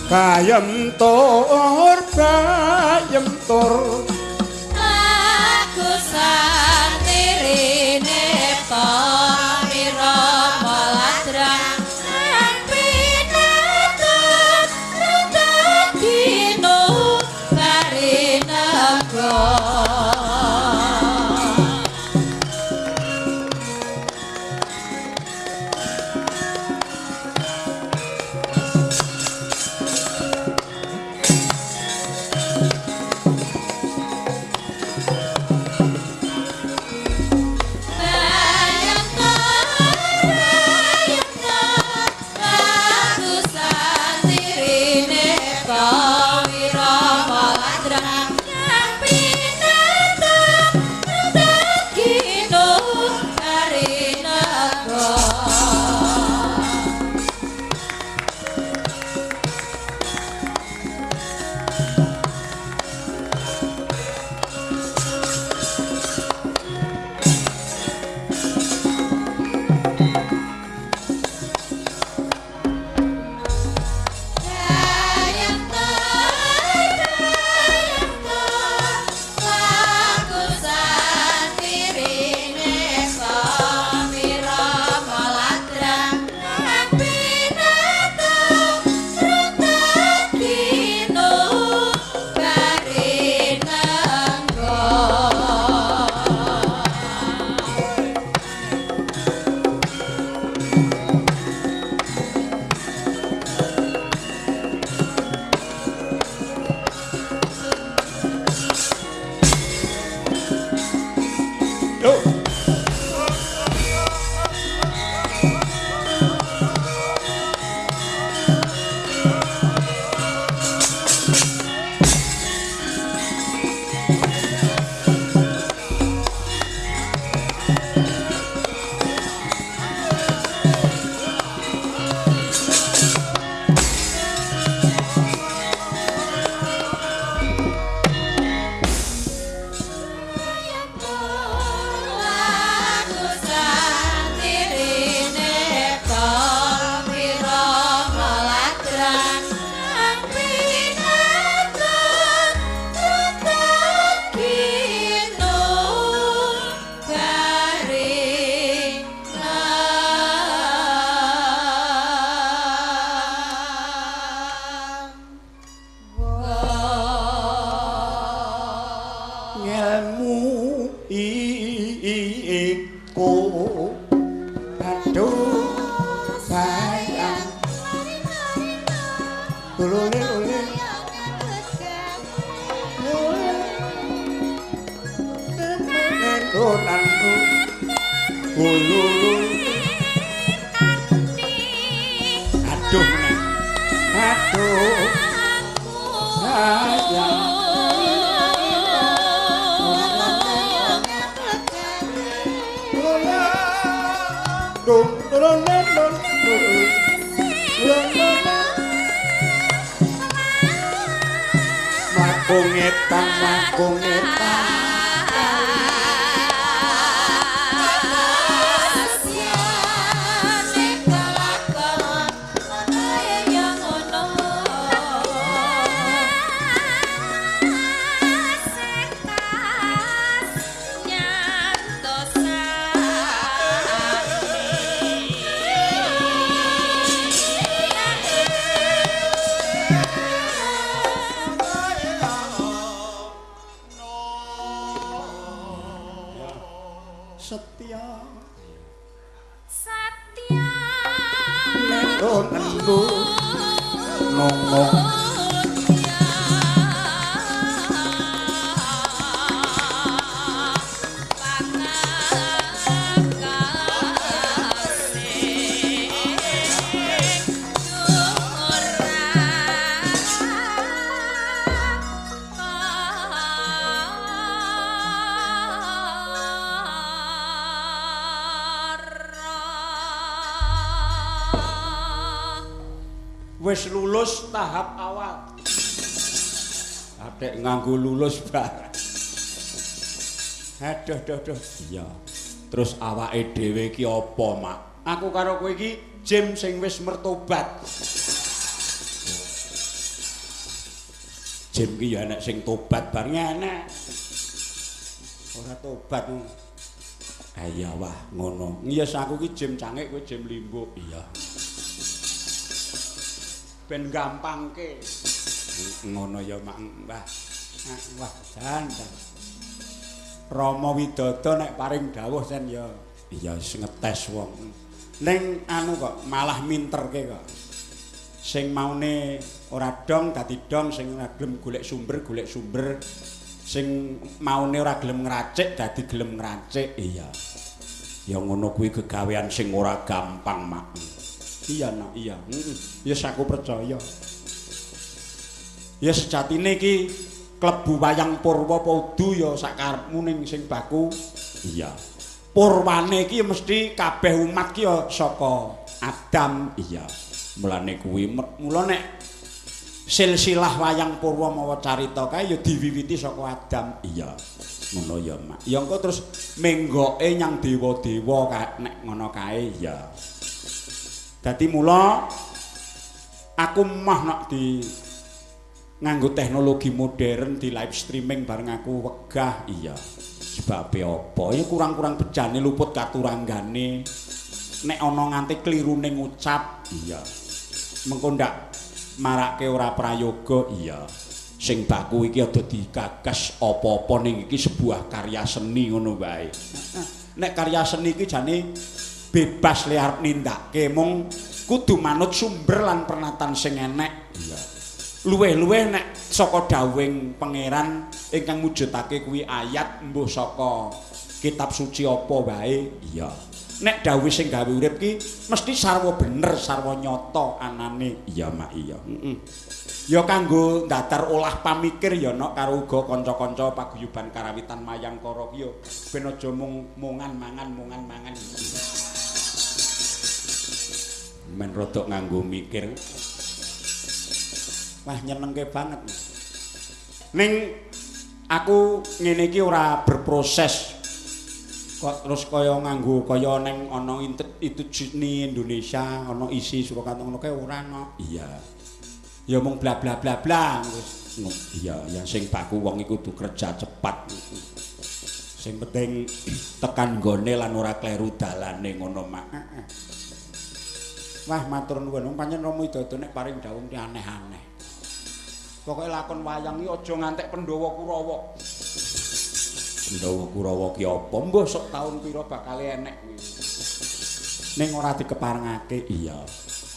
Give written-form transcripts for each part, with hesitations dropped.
Bayem tur, bayem tur. Lagu satirine pamirama ladrang lan pinatut rutut dino barinenggo. Bayang tur, bayang tur, lagu satirine pawirama ladrang lan pinatut rutut dino barinenggo. Bayang tur, bayang tur, lagu satirine pamirama ladrang lan pinatut rutut dino barinenggo. Yo. Lagu satirine pamirama ladrang lan pinatut rutut dino barinenggo. Ngelmu iku aduh sayang lule lule lulu aduh meneh aduh sayang. Dum dum dum dum dum dum dum. Mlaku ngetan, mlaku ngetan. Setia Satya nendo nendo nongong. Wis lulus tahap awal. Adek nganggo lulus barang. Aduh, aduh, aduh. Iya. Terus awake dhewe iki apa, Mak? Aku karo kowe iki jim sing wis mertobat. Jim ki ya enek sing tobat bareng enek. Ora tobat. Iya wah ngono. Iya aku ki jim cangik kowe jim limbuk. Iya. Ben gampangke. Ngono ya mak wah. Wah jan. Rama Widodo nek paring dawuh sen ya. Iya wis ngetes wong. Ning anu kok malah minterke kok. Sing maune ora dong dadi dong, sing ora gelem golek sumber golek sumber, sing maune ora gelem ngracik dadi gelem ngracik. Iya. Ya ngono kuwi gegawean sing ora gampang, Mak. Iya, nak, iya. Heeh. Ya aku percaya. Ya sejatine iki klebu wayang purwa apa udu ya sak karepmu ning sing baku. Iya. Purwane iki mesti kabeh umat ki ya saka Adam. Iya. Mulane kuwi mula nek silsilah wayang purwa mawa carita kae ya diwiwiti saka Adam. Iya. Ngono ya, Mak. Ya engko terus menggoke nyang dewa-dewa nek ngono kae. Iya. Dadi mula aku mah nek di nganggo teknologi modern di live streaming bareng aku wegah. Iya. Sebabe apa? Ya kurang-kurang bejane luput katuranggane. Nek ana nganti klirune ngucap. Iya. Mengko ndak marake ora prayoga. Iya. Sing baku iki aja digagas apa-apa ning iki sebuah karya seni ngono wae. Nek karya seni iki jane bebas le arep nindakake mung kudu manut sumber lan pernatan sing enek. Iya. Luwih-luwih nek saka dawuhing pangeran ingkang mujudake kuwi ayat mbuh saka kitab suci apa wae. Iya. Nek dawuh sing gawe urip ki mesti sarwa bener, sarwa nyata anane. Iya, Mak, iya. Heeh. Ya kanggo ndadar olah pamikir ya nok karo uga kanca-kanca paguyuban karawitan Mayangkara ki ya ben aja mung mungan mangan mungan mangan. Men rodok nganggo mikir. Wah nyenengke banget. Ning aku ngene iki ora berproses kok terus kaya nganggo kaya ning ana itu seni Indonesia ana isi Surakarta ngono kae ora no. Iya. Ya mung bla bla bla bla terus. Iya, ya sing baku wong iku kudu kerja cepat. Sing penting tekan nggone lan ora kleru dalane ngono, Mak. Wah matur nuwun pancen Rama Widodo nek paring dawuh aneh-aneh. Pokoke lakon wayang iki aja ngantek Pandhawa Kurawa. Pandhawa Kurawa ki apa? Mbah sok taun pira bakal enek kuwi. Ning ora dikeparengake. Iya.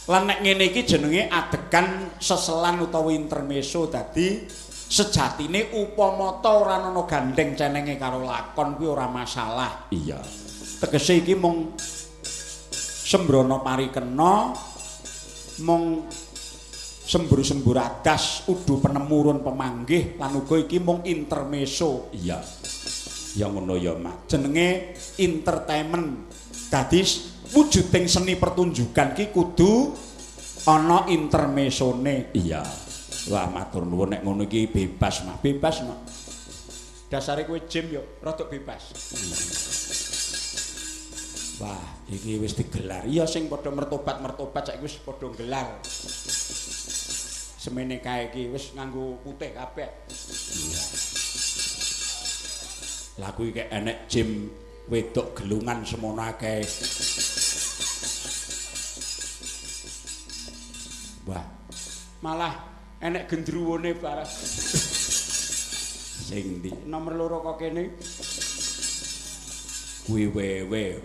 Lan nek ngene iki jenenge adegan seselan utawa intermezzo dadi sejatine upama ta ora ana gandeng cenenge karo lakon kuwi ora masalah. Iya. Tegese iki mung sembrono parikena mung sembur-sembur adas udu penemurun pemanggih lan uga iki mung intermezzo. Iya. Ya ngono ya, Mak. Jenenge entertainment. Dadi wujuding seni pertunjukan ki kudu ana intermezone. Iya. Wah matur nuwun nek ngono iki bebas, Mak. Bebas, Mak. Dasare kowe jim yo rada bebas. Wah, iki wis digelar. Iya sing padha mertobat-mertobat saiki wis padha gelar. Semene kae iki wis nganggo putih kabeh. Iya. Lah kuwi kek enek jim wedok gelungan semono akeh. Wah, malah enek gendruwone barang. Sing ndi? Nomor 2 kok kene. Kuwi wewe.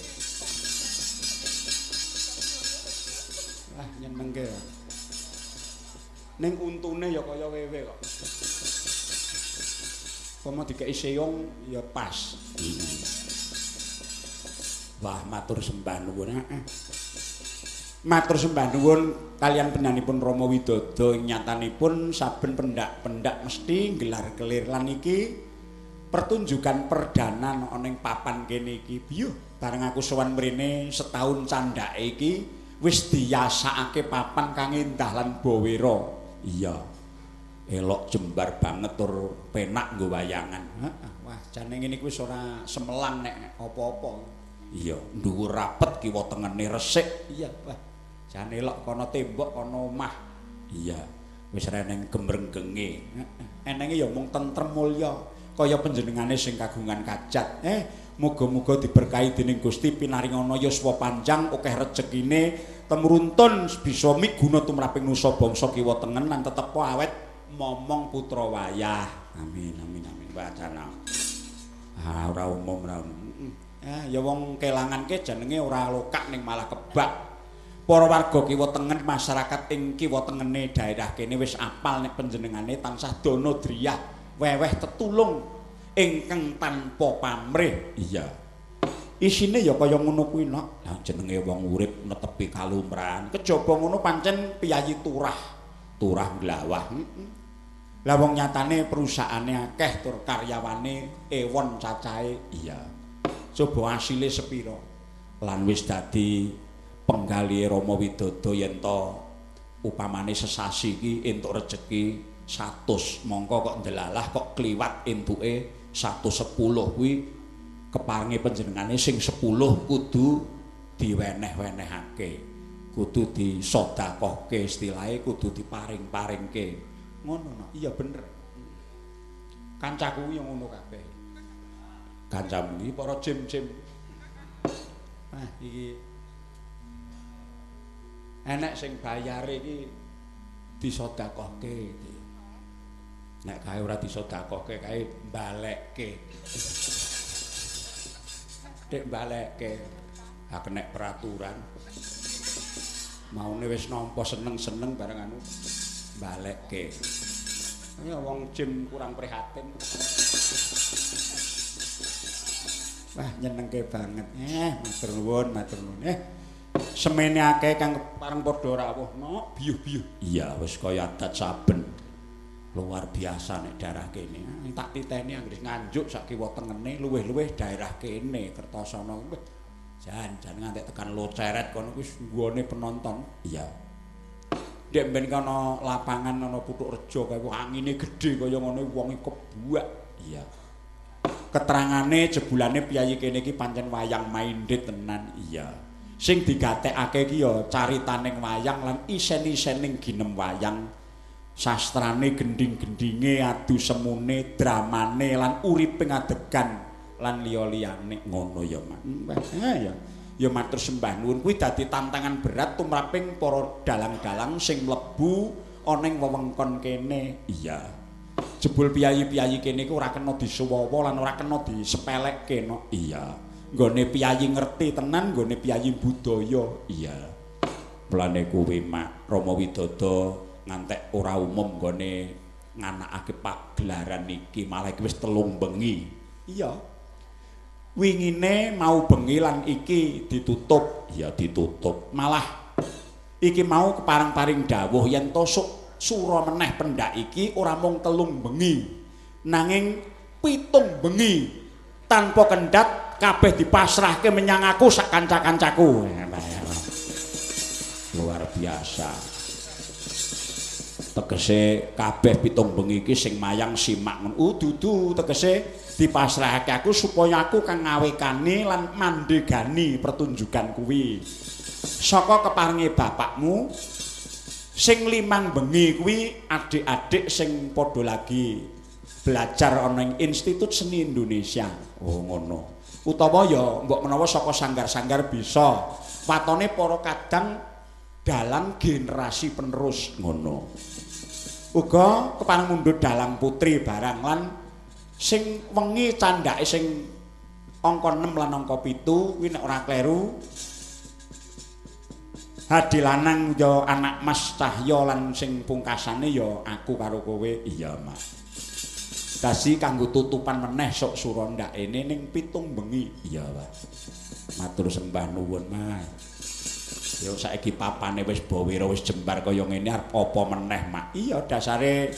Wah, nyenengke. Ning untune ya kaya wewe kok. Komo dikeki seyong ya pas. Wah, matur sembah nuwun. Matur sembah nuwun kaliyan penyanipun Rama Widodo nyatanipun saben pendak-pendak mesti nggelar kelir lan iki pertunjukan perdana ana ning papan kene iki. Biyuh, bareng aku sowan mrene setahun candhake iki wis diyasakake papan kang endah lan bawera. Iya. Elok jembar banget tur penak nggo wayangan. Heeh. Wah, jane ngene iki wis ora semelang nek apa-apa. Iya, dhuwur rapet kiwa tengene resik. Iya, wah. Jane elok kono tembok kono omah. Iya. Wis reneng gemrenggenge. Enenge ya mung tentrem mulya kaya panjenengane sing kagungan kajat. Muga-muga diberkahi dening Gusti pinaringana yuswa panjang, akeh rejekine, temruntun bisa miguna tumraping nusa bangsa kiwa tengen lan tetep awet momong putra wayah. Amin amin amin. Wacana. Ah ora umum ora umum. Ya wong kelangan ke jenenge ora lokak ning malah kebak. Para warga kiwa tengen, masyarakat ing kiwa tengene daerah kene wis apal nek panjenengane tansah dana driyah weweh tetulung ingkang tanpa pamrih. Iya. Isine ya kaya ngono kuwi, Nok. Lah jenenge wong urip netepi kalumrahan. Kejaba ngono pancen piyayi turah. Turah nglawah. Lah wong nyatane perusahaane akeh tur karyawane ewon cacahe. Iya. Coba asile sepira? Lan wis dadi penggalihe Rama Widodo yen to upamane sesasi iki entuk rejeki 100, mongko kok ndelalah kok kliwat entuke 110 kuwi keparengi panjenengane sing 10 kudu diweneh-wenehake, kudu disedekahke, istilahe kudu diparing-paringke. Ngono no. Iya bener. Kancaku yo ngono kabeh. Kancamu iki para jim-jim. Ah iki enek sing bayare iki disedekahke. Nek kae ora disedekahke kae balekke. Dik balekke. Ha kenek peraturan. Maune wis nampa seneng-seneng bareng anu balekke. Ya wong jim kurang prihatin. Wah nyenengke banget. Matur nuwun, matur nuwun. Semene akeh kang pareng padha rawuh, no biyuh-biyuh. Iya, wis kaya adat saben. Luar biasa nek daerah kene. Tak titeni anggere Nganjuk sak kiwa tengene luwih-luwih daerah kene Kertasana kuwi. Jan-jan nganti tekan Loceret kono kuwi nggone penonton. Iya. Ndek mben kono lapangan ana Puthuk Rejo kae angine gedhe kaya ngono wonge kebuak. Iya. Keterangane jebulane piyayi kene iki pancen wayang minded tenan. Iya. Sing digatekake iki ya caritaning wayang lan isen-isening ginem wayang. Sastrane, gending-gendinge, adu semune, dramane lan uripe adegan lan liya-liyane. Ngono ya, Mak. Ya. Ya matur sembah nuwun kuwi dadi tantangan berat tumraping para dalang-dalang sing mlebu ana ing wewengkon kene. Iya. Jebul piyayi-piyayi kene iku ora kena disuwawa lan ora kena disepelekke, no. Iya. Nggone piyayi ngerti tenan, nggone piyayi budaya. Iya. Mulane kuwi, Mak, Rama Widodo ngantek ora umum nggone nganakake pagelaran iki, malah iki wis 3 bengi. Iya. Wingine mau bengi lan iki ditutup. Iya, ditutup. Malah iki mau kepareng-paring dawuh yen to sok sura meneh pendak iki ora mung 3 bengi, nanging 7 bengi tanpa kendhat kabeh dipasrahke menyang aku sak kanca-kancaku. Luar biasa. Tegese kabeh 7 bengi iki sing mayang simak ngono. Dudu tegese dipasrahake aku supaya aku kang ngawekani lan mandegani pertunjukan kuwi. Saka keparenge bapakmu sing 5 bengi kuwi adik-adik sing padha lagi belajar ana ing Institut Seni Indonesia. Oh ngono. Utawa ya mbok menawa saka sanggar-sanggar bisa. Watone para kadang dalang generasi penerus ngono. Uga kepareng mundhut dalang putri barang lan sing wengi candhake sing angka 6 lan angka 7 kuwi nek ora kleru Hadi lanang ya anak Mas Cahya lan sing pungkasane ya aku karo kowe. Iya, Mas. Dasi kanggo tutupan meneh sok sura ndakene ning 7 bengi. Iya, Pak. Matur sembah nuwun, Mas. Ya saiki papane wis bawira wis jembar kaya ngene arep apa meneh, Mak? Iya, dasare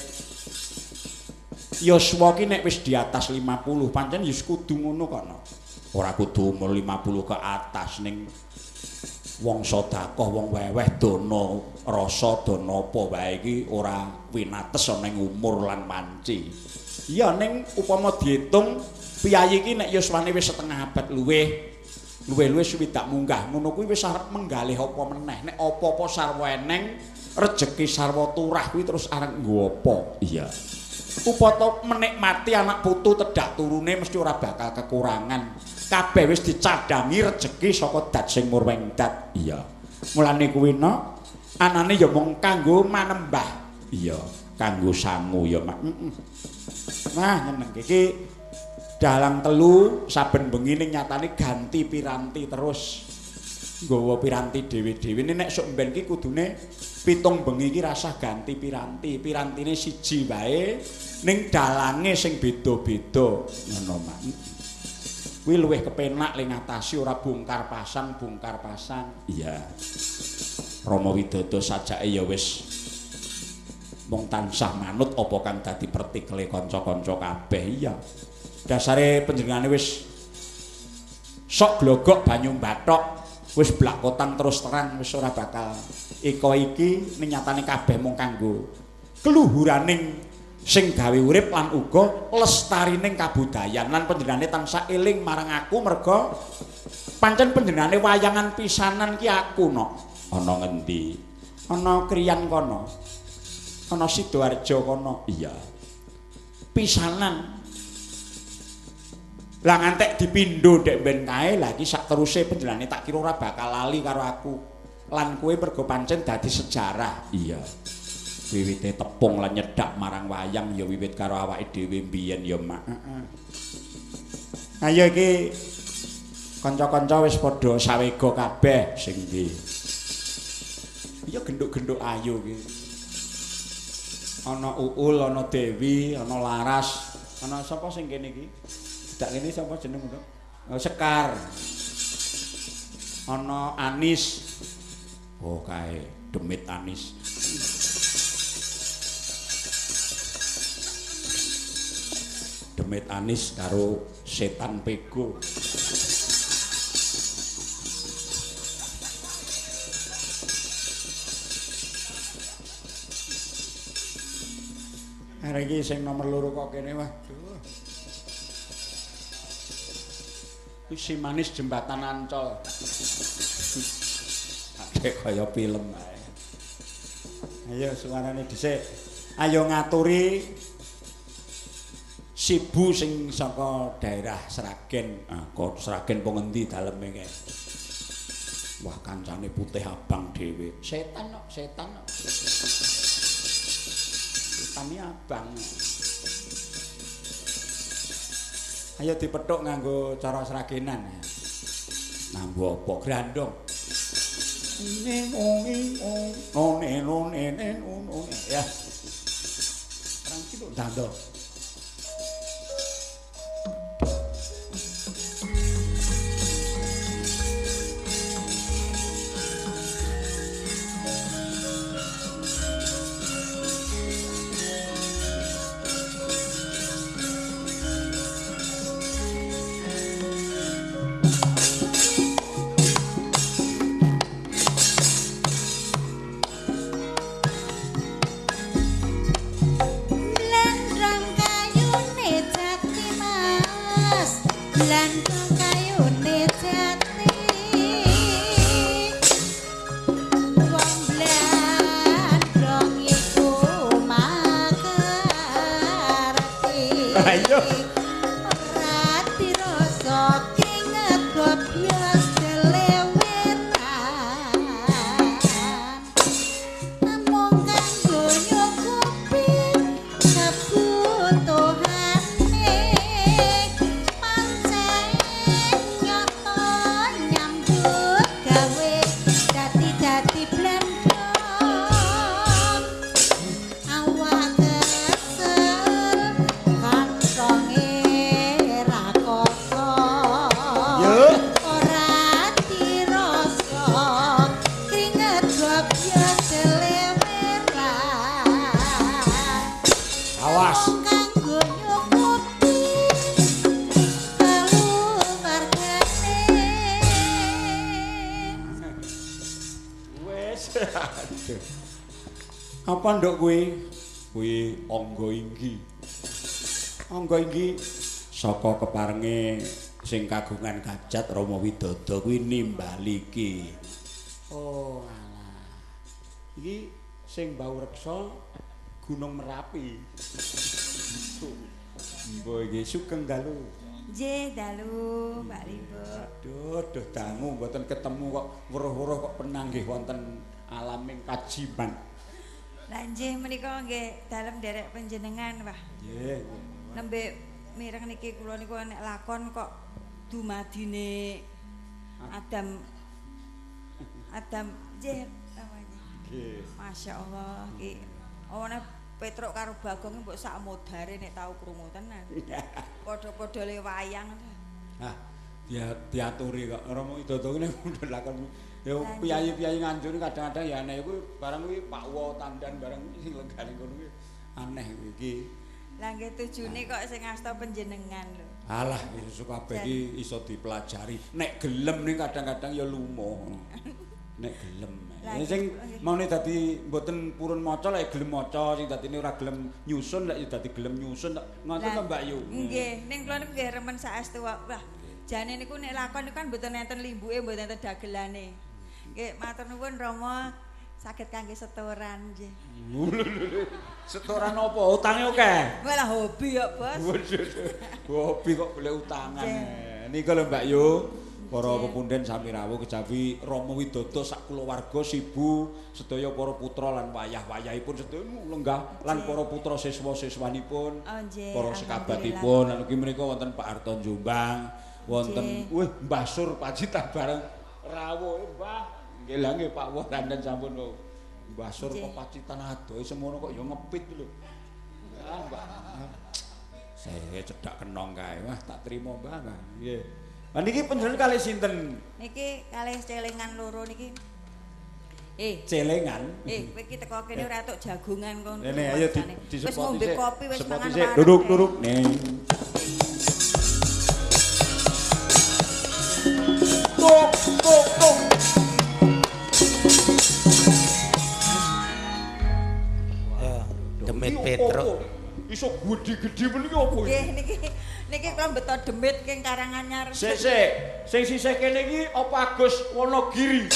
yuswa ki nek wis di atas 50 pancen ya kudu ngono kok no. Ora kudu umur 50 ke atas ning wong sedekah, wong weweh dana rasa dana apa wae iki ora winates ana ing umur lan wanci. Iya ning upama diitung piyayi iki nek yuswane wis setengah abad luwih, luwih-luwih swidak munggah ngono kuwi wis arep menggalih apa meneh. Nek apa-apa sarwa eneng Rejeki sarwa turah kuwi terus arep nggo apa? Iya. Upata menikmati anak putu tedak turune mesti ora bakal kekurangan. Kabeh wis dicadangi rejeki saka dat sing murweng dat. Iya. Mulane kuwi no anane ya mung kanggo manembah. Iya, kanggo sangu ya, Mak. Heeh. Nah, nyenengke iki dalang telu saben bengi ning nyatane ganti piranti terus. Nggawa piranti dhewe-dhewe. Nek sok mben ki kudune 7 bengi iki rasah ganti piranti. Pirantine siji wae ning dalange sing beda-beda. Ngono, Mak. Kuwi luwih kepenak le ngatasi ora bongkar pasang, bongkar pasang. Iya. Rama Widodo sajake ya wis mung tansah manut apa kang dadi pertikele kanca-kanca kabeh. Iya. Dasare panjenengane wis sok glogok banyu bathok, wis blakotang terus terang, wis ora bakal iko iki ning nyatane kabeh mung kanggo keluhuraning sing gawe urip lan uga lestarining kabudayan. Lan panjenengane tansah eling marang aku merga pancen panjenengane wayangan pisanan ki aku no. Ana ngendi? Ana Kriyan kono. Ana Sidoarjo kono. Iya. Pisanan. Lah ngantek dipindho ndek ben kae, lha iki sak teruse panjenengane tak kira ora bakal lali karo aku. Lan kowe mergo pancen dadi sejarah. Iya. Wiwite tepung lan nyedak marang wayang ya wiwit karo awake dhewe mbiyen ya, Mak. Heeh. Ayo iki kanca-kanca wis padha sawega kabeh sing ndi. Iya genduk-genduk ayu iki. Ana Uul, ana Dewi, ana Laras, ana sapa sing kene iki? Tidak kene sapa jeneng ngono? Oh, Sekar. Ana Anis. Oh kae, demit Anis. Demit Anis karo setan pego. Arek iki sing nomor 2 kok kene waduh. Kuwi si manis jembatan Ancol. Adek kaya film ae. Ayo suarane dhisik. Ayo ngaturi Sibu sing saka daerah Sragen. Ah, kok Sragen po ngendi daleme kae? Wah, kancane putih abang dhewe. Setan kok, setan kok. Setane abang. Ayo dipethuk nganggo cara Sragenan. Nganggo apa? Grandong. Ya. Perang iki kok ndandol. Apa nduk kuwi? Kuwi Angga Inggi. Angga Inggi saka keparenge sing kagungan kajat Rama Widodo kuwi nimbali iki. Oh alah. Iki Sing bau reksa Gunung Merapi. Mbok iki sugeng dalu. Nggih, dalu Mbak Limbo. Aduh, duh dangu mboten ketemu kok weruh-weruh kok penanggih wonten alaming kajiman. Lah nggih menika nggih dalem nderek panjenengan, Wah. Nggih. Nembe mireng niki kula niku nek lakon kok dumadine Adam Adam nggih namanya. Nggih. Masya Allah iki ana Petruk karo Bagong mbok sak modare nek tau krungu tenan. Padha-padha le wayang. Ah, dia diaturi kok Rama Widodo ngene mundhut lakon. Ya piyayi-piyayi Nganjuk kadang-kadang ya aneh kuwi barang kuwi Pak Wo tandan barang sing lenggane ngono kuwi aneh kuwi iki. Lah nggih tujune kok sing asta panjenengan lho. Alah iso kabeh iki iso dipelajari. Nek gelem ning kadang-kadang ya lumoh. Nek gelem. Lah, Ya sing maune dadi mboten purun maca lek gelem maca, sing dadine ora gelem nyusun lek ya dadi gelem nyusun. Ngoten to Mbak Yu. Nggih, ning kula niku nggih remen saestu wae. Wah, jane niku nek lakon niku kan mboten enten limbuke, mboten enten dagelane. Nggih, matur nuwun Rama saged kangge setoran nggih. Setoran apa? Utange akeh. Walah hobi ya, Bos. Hobi kok golek utangan. Nika lho Mbak Yu, para pepunden sami rawuh kejawi Rama Widodo sak kulawarga sibu sedaya para putra lan wayah-wayahipun sedaya lenggah lan para putra siswa-siswanipun, Oh, nggih, para sekabatipun lan ugi menika wonten Pak Arto Jombang, wonten wih Mbah Sur Pacitan bareng rawuh Mbah. Nggih lha nggih Pak Wo dandan sampun lho. Mbah Sur kok Pacitan adoh semono kok ya ngepit lho. Ah Mbah. Saya cedak kenong kae. Wah tak trimo Mbah. Mbah. Nggih. Lah niki panjenengan kalih sinten? Niki kalih celengan loro niki. Celengan. Kowe iki teko kene ora tok jagongan kono. Rene ayo di Wis ngombe kopi wis mangan sik. Duduk duduk ning. Tok tok tok. Ya, demit Petruk. Iso gedhe-gedhe men iki apa iki? Nggih niki niki kula beto demit king Karanganyar. Sik sik, sing sisih kene iki apa Agus Wonogiri?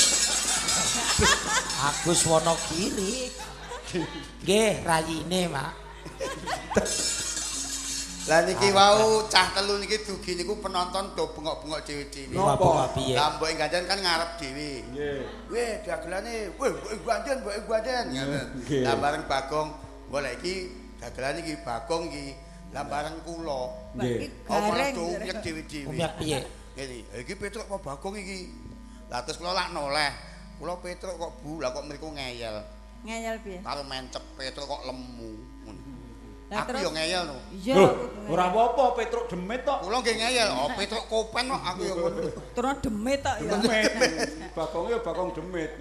Agus Wonogiri. Nggih, rayine, Mak. Lah niki wau cah telu niki dugi niku penonton do bengok-bengok dhewe-dhewe. Napa piye? Lah mbok ganjen kan ngarep dhewe. Nggih. Weh dagelane, weh mbok ganjen, mbok ganjen ngoten. Lah bareng Bagong, golek iki dagelan iki Bagong iki. Lah bareng kula. Nggih. Gareng umyek dhewe-dhewe. Umyek piye? Ngene, iki Petruk apa Bagong iki? Lah terus kula lak noleh. Kula Petruk kok Bu, lah kok mriku ngeyel. Ngeyel piye? Karo mencep Petruk kok lemu. Ngono. Lah Aku yo ngeyel no. Iya. Ora apa-apa Petruk demit tok. Kula nggih ngeyel. Oh Petruk kopen kok aku yo ngono. Terus demit tok ya. Demit. Bagong yo bagong demit.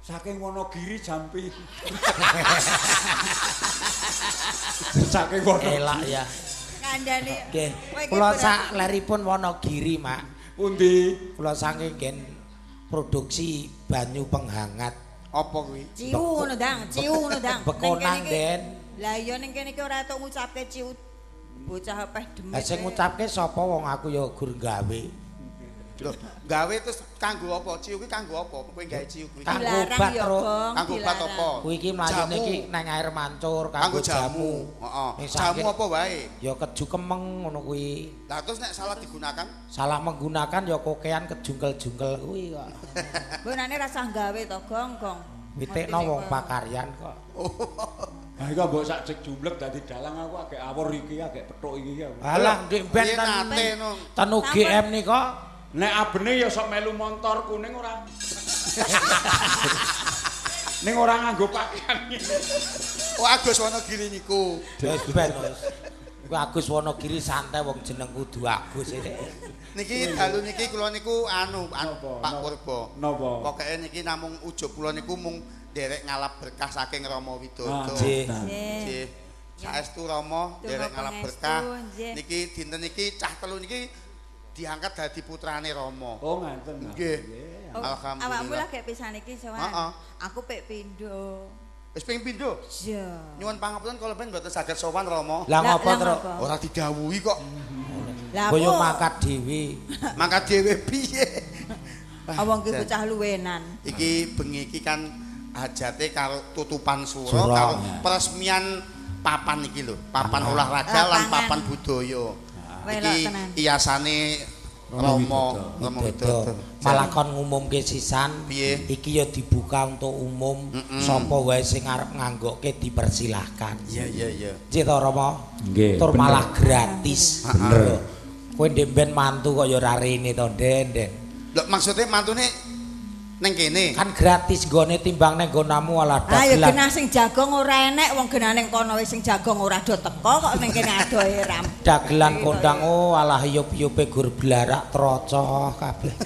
Saking Wonogiri jampi. Saking Wonogiri. Elak ya. Kandhane. Nggih. Kula sak leripun Wonogiri, Mak. Pundi? Kula saking nggen produksi banyu penghangat. Apa kuwi? Ciu ngono Dang, ciu ngono Dang. Bekonang, Den. Lah iya ning kene iki ora tok ngucapke ciu. Bocah peh demit. Lah sing ngucapke sapa wong aku ya gur gawe. Lho, gawe terus kanggo apa? Ciu kuwi kanggo apa? Kowe gawe ciu kuwi. Kanggo obat, Truk. Kanggo obat apa? Kuwi iki mlayune iki nang air mancur kanggo jamu. Heeh. Jamu apa wae? Ya keju kemeng ngono kuwi. Lah terus nek salah digunakan? Salah menggunakan ya kokean kejungkel-jungkel kuwi kok. Mbonane rasah gawe to, Gong, Gong. Witekno wong pakaryan kok. Lah iki mbok sak jek jumlek dadi dalang aku agek awur iki, agek pethuk iki aku. Alah ndek ben ten UGM nika. Nek abene ya sok melu montor kuning ora. Ning ora nganggo pakaian. Oh Agus Wonogiri niku. Wis ben wis. Iku Agus Wonogiri santai wong jeneng kudu Agus. Niki dalu niki kula niku anu Pak Purba. Napa? Pokoke niki namung ujug kula niku mung nderek ngalap berkah saking Rama Widodo. Nggih. Nggih. Saestu Rama nderek ngalap berkah. Niki dinten niki cah telu niki diangkat dadi putrane Rama. Oh ngaten. Nggih. Alhamdulillah. Awakmu lagi pisan iki sowan. Heeh. Aku pek pindho. Wis ping pindho? Iya. Nyuwun pangapunten kula ben mboten saged sowan Rama. Lah ngopo, Truk? Ora didhawuhi kok. Lah aku mangkat dhewe. Mangkat dhewe piye? Wong ki bocah luwenan. Iki bengi iki kan Hajate karo tutupan sura karo peresmian papan iki lho, papan olahraga lan papan budaya. Iki hiasane Romo Widodo. Malah kon ngumumke sisan, iki ya dibuka untuk umum, sapa wae sing arep nganggokke dipersilahkan. Iya iya iya. Nggih to Romo? Nggih. Tur malah gratis. Bener. Kowe ndek ben mantu kok ya ora rene to, Den, Den. Lho maksudnya mantune neng kene kan gratis nggone timbang neng nggonamu alah dagelan. Ayo genah sing jagong ora enek wong genah ning kono wis sing jagong ora do teko kok ning kene adohe ram. Dagelan kondang oh alah yup-yupe gur blarak trocoh kabeh.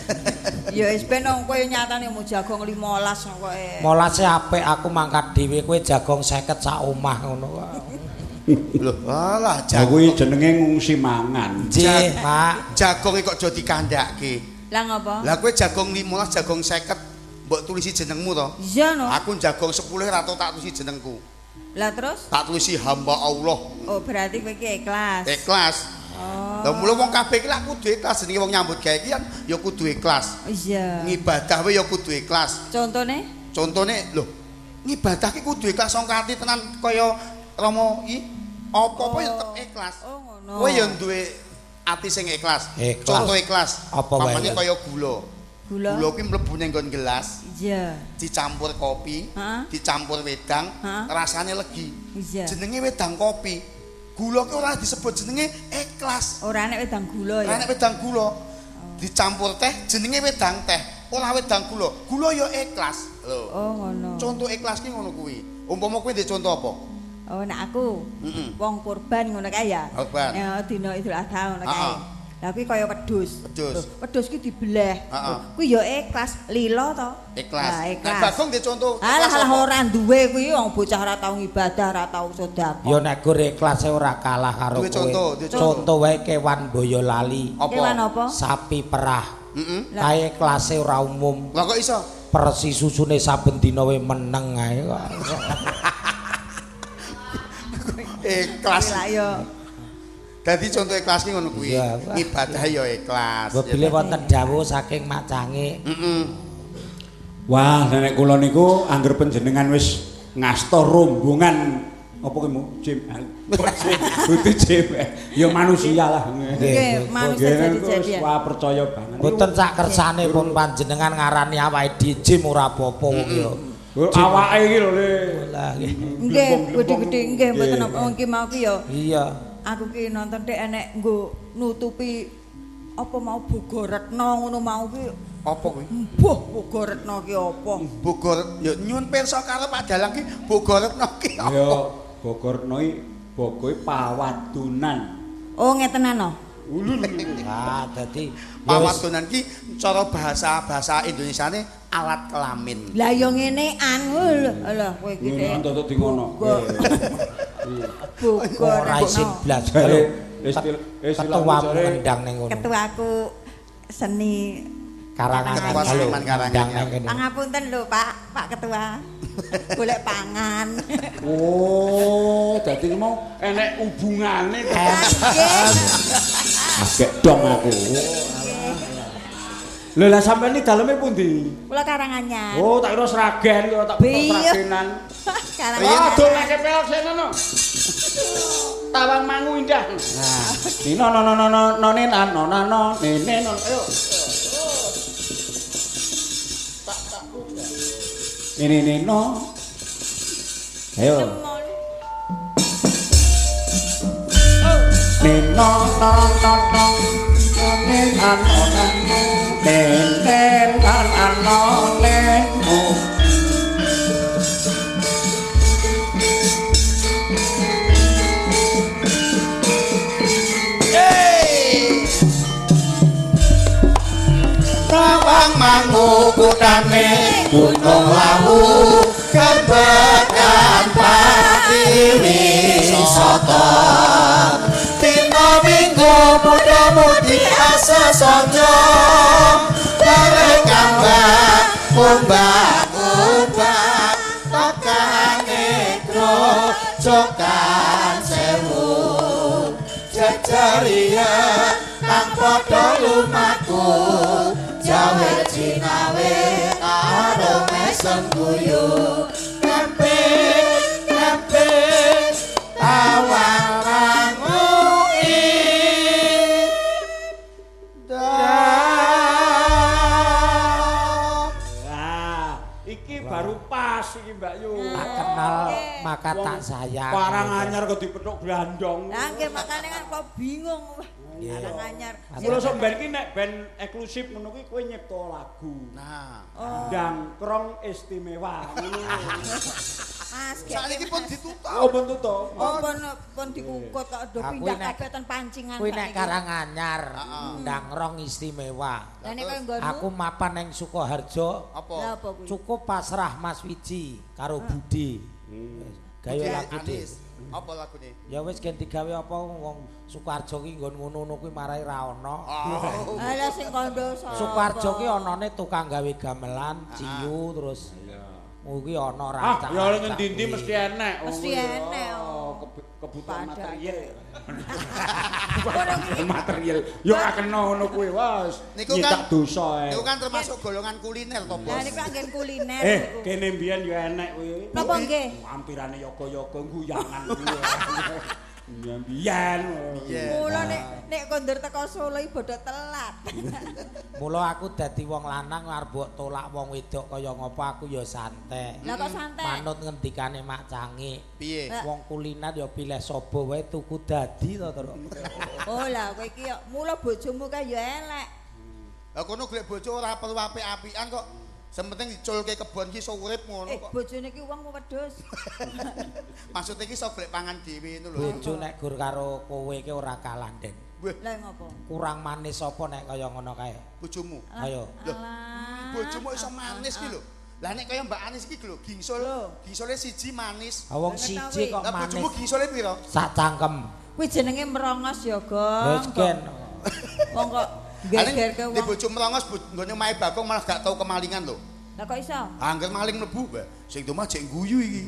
Ya wis ben wong kowe nyatane mau jagong 15 kowe. 15 apik aku mangkat dhewe kowe jagong 50 sak omah ngono kok. Lho alah jagong kuwi jenenge ngungsi mangan. Nggih, Pak. Jagong kok aja dikandhake. Lah ngopo? Lah kowe jagong 15, jagong 50 mbok tulisi jenengmu to? Iya no. Aku jagong 10 ra tau tak tulisi jenengku. Lah terus? Tak tulisi hamba Allah. Oh, berarti kowe iki ikhlas. Ikhlas. Oh. Lah mula wong kabeh iki lak kudu ikhlas jenenge wong nyambut gawe iki kan ya kudu ikhlas. Iya. Ngibadah wae ya kudu ikhlas. Contone? Contone lho, ngibadah ki kudu ikhlas sangka ati tenan kaya Romo iki. Apa-apa ya tetep ikhlas. Oh, ngono. Kowe ya duwe ati sing ikhlas. Contoh ikhlas. Apa wae? Kaya gula. Gula. Gula kuwi mlebu ning nggon gelas. Iya. Dicampur kopi, dicampur wedang, rasane legi. Iya. Jenenge wedang kopi. Gula ki ora disebut jenenge ikhlas. Ora enek wedang gula ya. Ora enek wedang gula. Dicampur teh jenenge wedang teh, ora wedang gula. Gula ya ikhlas. Lho. Oh, ngono. Contoh ikhlas ki ngono kuwi. Umpama kuwi ndek contoh apa? Oh, nek aku wong kurban ngono kae ya. Kurban. Ya dina Idul Adha ngono kae. Lah kuwi kaya wedhus. Wedhus. Wedhus ki dibeleh. Kuwi ya ikhlas, lila to. Ikhlas. Lah Nek Bagong ndek contoh. Alah alah ora duwe kuwi wong bocah ora tau ngibadah, ora tau sedekah. Ya nek gur ikhlas ora kalah karo kowe. Contoh, contoh wae kewan Boyolali. Kewan apa? Sapi perah. Heeh. Kae kelase ora umum. Lah kok iso? Persi susune saben dina wae meneng ae kok. Ikhlas. Dadi contoh ikhlas ki ngono kuwi. Ibadah ya ikhlas. Bebile wonten dawuh saking macange. Heeh. Wah, nek kula niku angger panjenengan wis ngasta rombongan apa kuwi mu? Jim. Butuh jim. Ya manusia lah. Nggih, manusia jadi-jadian. Wah, percaya banget. Mboten sak kersane pun panjenengan ngarani awake dhewe jim ora apa-apa wong ya. Awake iki lho Le. Lah nggih. Nggih, gedhe-gedhe nggih mboten napa wong ki mau ki ya. Iya. Aku ki nonton dek enek nggo nutupi apa mau Bogoretno ngono mau ki. Apa kuwi? Mbuh Bogoretno ki apa? Bogor ya nyuwun pirsa karo Pak Dalang ki Bogoretno ki apa? Ya Bogoretno iki bogoe pawadunan. Oh ngetenan no. Ah dadi pawadunan ki cara bahasa-bahasa Indonesiane alat kelamin. Lah ya ngenean lho lho kowe iki. Ngono entuk di ngono. Bogor ora isin blas. Ketuamu ngendang ning ngono. Ketuaku seni Karangan. Ketua seniman Karangan. Pangapunten lho Pak, Pak Ketua. Golek pangan. Oh, dadi mau enek hubungane to. Nggih. Agek dong aku. Lho lah sampean iki daleme pundi? Kula Karanganyar. Oh, tak kira Sragen, kira tak Sragenan. Karanganyar. Aduh nek pelok sene no. Tawang Mangu indah. Nah, nino no no no no no ne no no no ne ne no. Ayo. Ini ini no. Ayo. Nino no no no ne an no ne ne an an no ne no. Tawang Mangu kutane Gunung Lawu kebekan pati wisata dina Minggu muda-mudi asa sonjo bareng kambang ombak-ombak tekane grojokan sewu jejeria kang padha lumaku jawe cinawe karo mesem guyu kempit kempit tawaranmu indah. Lah, iki baru pas iki Mbak Yu. Tak kenal maka tak sayang. Karanganyar kok dipethuk blandong. Lah nggih makane kan kok bingung. Wah, Karanganyar. Mula sok ben iki nek ben eksklusif ngono kuwi kowe nyipta lagu. Nah, Dangkrong istimewa ngono. Mas, saiki pun ditutup. Oh, pun tutup. Oh, pun dikukut kok do pindah kabeh ten pancingan. Kuwi nek Karanganyar, Dangkrong istimewa. Lah nek kaya nggonmu? Aku mapan ning Sukoharjo. Apa? Cukup pasrah Mas Wiji karo Budi. Gawe lagu dhewe. Apa lagune? Ya wis gen digawe apa wong Sukoharjo ki nggon ngono-ngono kuwi marai ra ono. Alah sing kandha sapa? Sukoharjo ki onone tukang gawe gamelan, ciu terus. Kuwi ana rancak. Ah, ya ngendi-endi mesti enek. Mesti enek. Kebutuhan material. Material. Ya ora kena ngono kuwi, wes. Niku kan dosa ae. Niku kan termasuk golongan kuliner to, Bos. Lah niku anggen kuliner niku. Kene mbiyen ya enek kuwi. Napa nggih? Ampirane yoga-yoga guyangan kuwi. Mbiyen. Mula nek kondur teko Solo iki bodho telat. Mula aku dadi wong lanang arep mbok tolak wong wedok kaya ngopo aku ya santai. Lah kok santai? Manut ngendikane Mak Cangik. Piye? Wong kuliner ya pilih sapa wae tuku dadi to, Tru. Oh lah kowe iki ya mula bojomu kae ya elek. Lah kono golek bojo ora perlu apik-apikan kok. Sing penting diculke kebon ki iso urip ngono kok. Bojone ki wong wedhus. Maksude ki iso golek pangan dhewe ngono lho. Bojo nek gur karo kowe ki ora kalah, Den. Lah ngopo? Kurang manis apa nek kaya ngono kae? Bojomu. Ayo. Lho, bojomu iso manis ki lho. Lah nek kaya Mbak Anis iki lho, gingsol. Gingsole siji manis. Ha wong siji kok manis. Lah bojomu gingsole pira? Sak cangkem. Kuwi jenenge merongos ya, Gong. Wis gen. Wong kok geger ke wong. Nek bojo merongos nggone omahe Bagong malah gak tau kemalingan lho. Lah kok iso? Angger maling mlebu, sing omah jek guyu iki.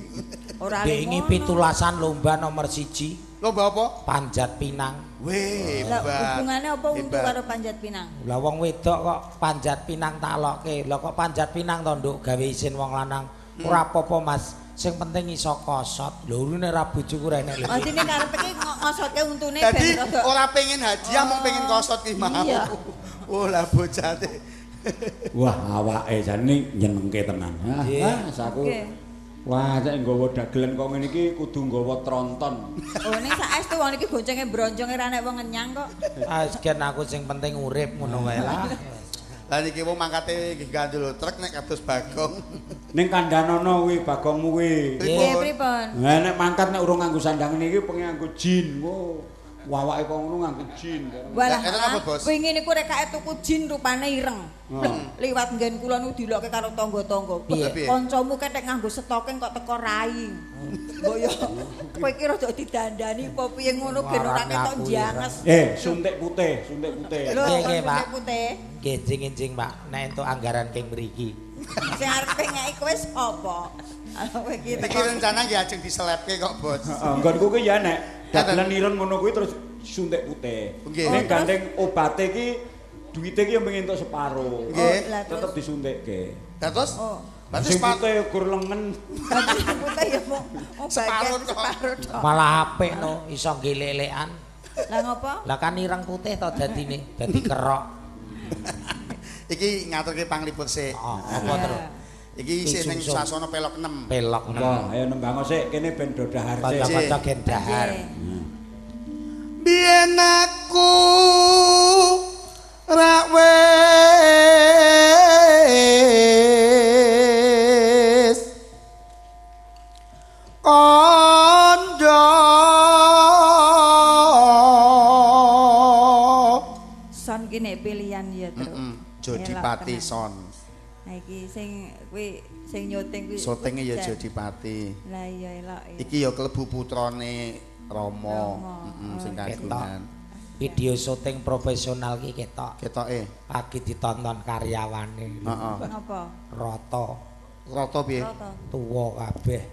Ora wingi 17 lomba nomor 1. Lomba apa? Panjat pinang. Weh, hebat. Lah hubungane apa untu karo panjat pinang? Lah wong wedok kok panjat pinang tak lokke. Lah kok panjat pinang to, Nduk, gawe isin wong lanang. Ora apa-apa, Mas. Sing penting iso kosot. Lho urune ra bojoku ra enek lho. Oh, dene karepe iki ngosotke untune ben rada. Ora pengen hadiah mung pengen kosot ki mau. Oh lah bocate. Wah, awake jane nyenengke tenan. Ah, aku. Wah, nek nggawa dagelan kok ngene iki kudu nggawa tronton. Oh, ning saestu wong iki goncenge bronjonge ra nek wong ngenyang kok. Ah, gen aku sing penting urip ngono wae lah. Lah niki wong mangkate nggih gandul truk nek kados Bagong. Ning kandhanono kuwi Bagongmu kuwi. Nggih, pripun? Lah nek mangkat nek urung nganggo sandang niki pengen nganggo jin. Wawake kok ngono nganggo jin. Walah, wingi niku rekake tuku jin rupane ireng. Liwat nggen kula niku dilokke karo tangga-tangga. Kancamu ketek nganggo stoking kok teko rai. Mbok yo kowe iki rada didandani apa piye ngono ben ora ketok njanges. Suntik putih, suntik putih. Nggih, Pak. Nggih, enjing-enjing, Pak. Nek entuk anggaran keng mriki. Sing arep ngeki kowe sapa? Kowe iki iki rencana nggih ajeng diselepke kok, Bos. Heeh, nggonku kuwi ya nek dagelan ireng ngono kuwi terus suntik putih. Ning gandeng obate iki duwite iki mung entuk separo. Tetep disuntikke. Lah terus? Berarti putih gur lengen. Putih ya mung separo tok. Malah apik no iso ngelek-elekan. Lah ngopo? Lah kan ireng putih to dadine, dadi kerok. Iki ngaturke panglipur sik. Apa terus? Iki isih ning sasana pelok 6. Pelok 6. Wah, ayo nembang sik kene ben do dahar sik. Kanca-kanca gen dahar. Biyen aku ra wis kandha. Son ki nek pilihan ya, Tru. Jodipati son. Nah iki sing kuwi sing nyuting kuwi syutinge ya Jodipati. Lah iya elok. Iki ya klebu putrane Rama, heeh sing kagungan. Video syuting profesional ki ketok. Ketoke. Lagi ditonton karyawane. Heeh. Napa? Rata. Rata piye? Tuwa kabeh.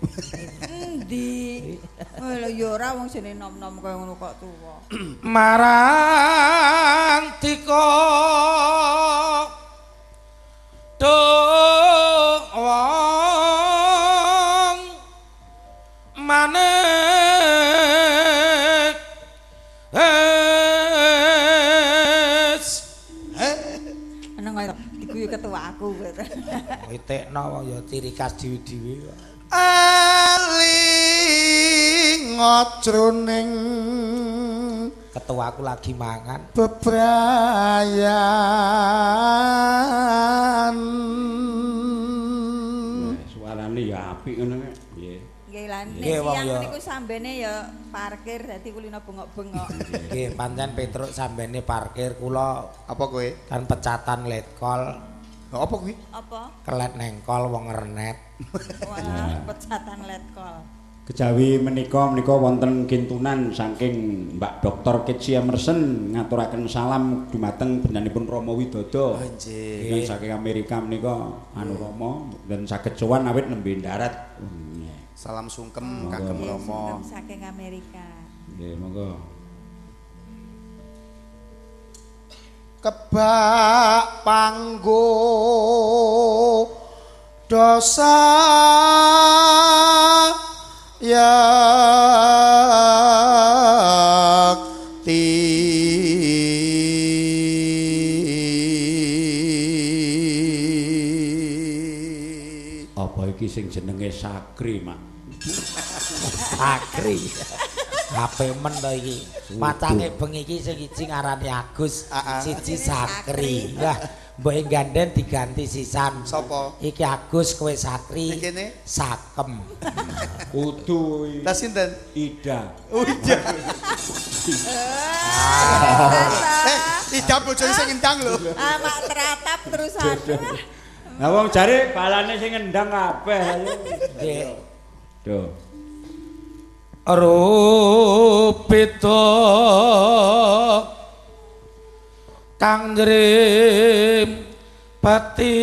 Endi? Lha ya ora wong jenenge nom-nom kaya ngono kok tuwa. Marang dika dung Itekno wong ya ciri khas dhewe-dhewe kok. Eling jroning ketuaku lagi mangan bebrayan. Suarane ya apik ngono nggih. Nggih lan siang niku sambene ya parkir dadi kulino bengok-bengok. Nggih, pancen Petruk sambene parkir kula apa kowe? Kan pecatan letkol. Lha apa kuwi? Apa? Kelet nengkol wong renet. Wah, pecatan letkol. Kejawi menika wonten kintunan saking Mbak Dr. Kitsi Emerson ngaturaken salam dumateng panjenenganipun Rama Widodo. Oh nggih. Saking Amerika menika anu Rama dan saged sowan awit nembe ndarat. Salam sungkem kagem Rama. Sungkem saking Amerika. Nggih, monggo. Kebak panggo dosa yakti. Apa iki sing jenenge Sakri, Mak? Sakri. Ape men to iki. Macange bengi iki sing siji ngarani Agus, siji Sakri. Lah, mboke ganden diganti sisan. Sapa? Iki Agus, kowe Sakri. Ikene Sakem. Kudu. Lah sinten? Ida. Oh iya. Ida bojone sing ngendang lho. Ah, mak teratap terusan. Lah wong jare balane sing ngendang kabeh ayo. Nggih. Duh. Rupita kang njrim pati.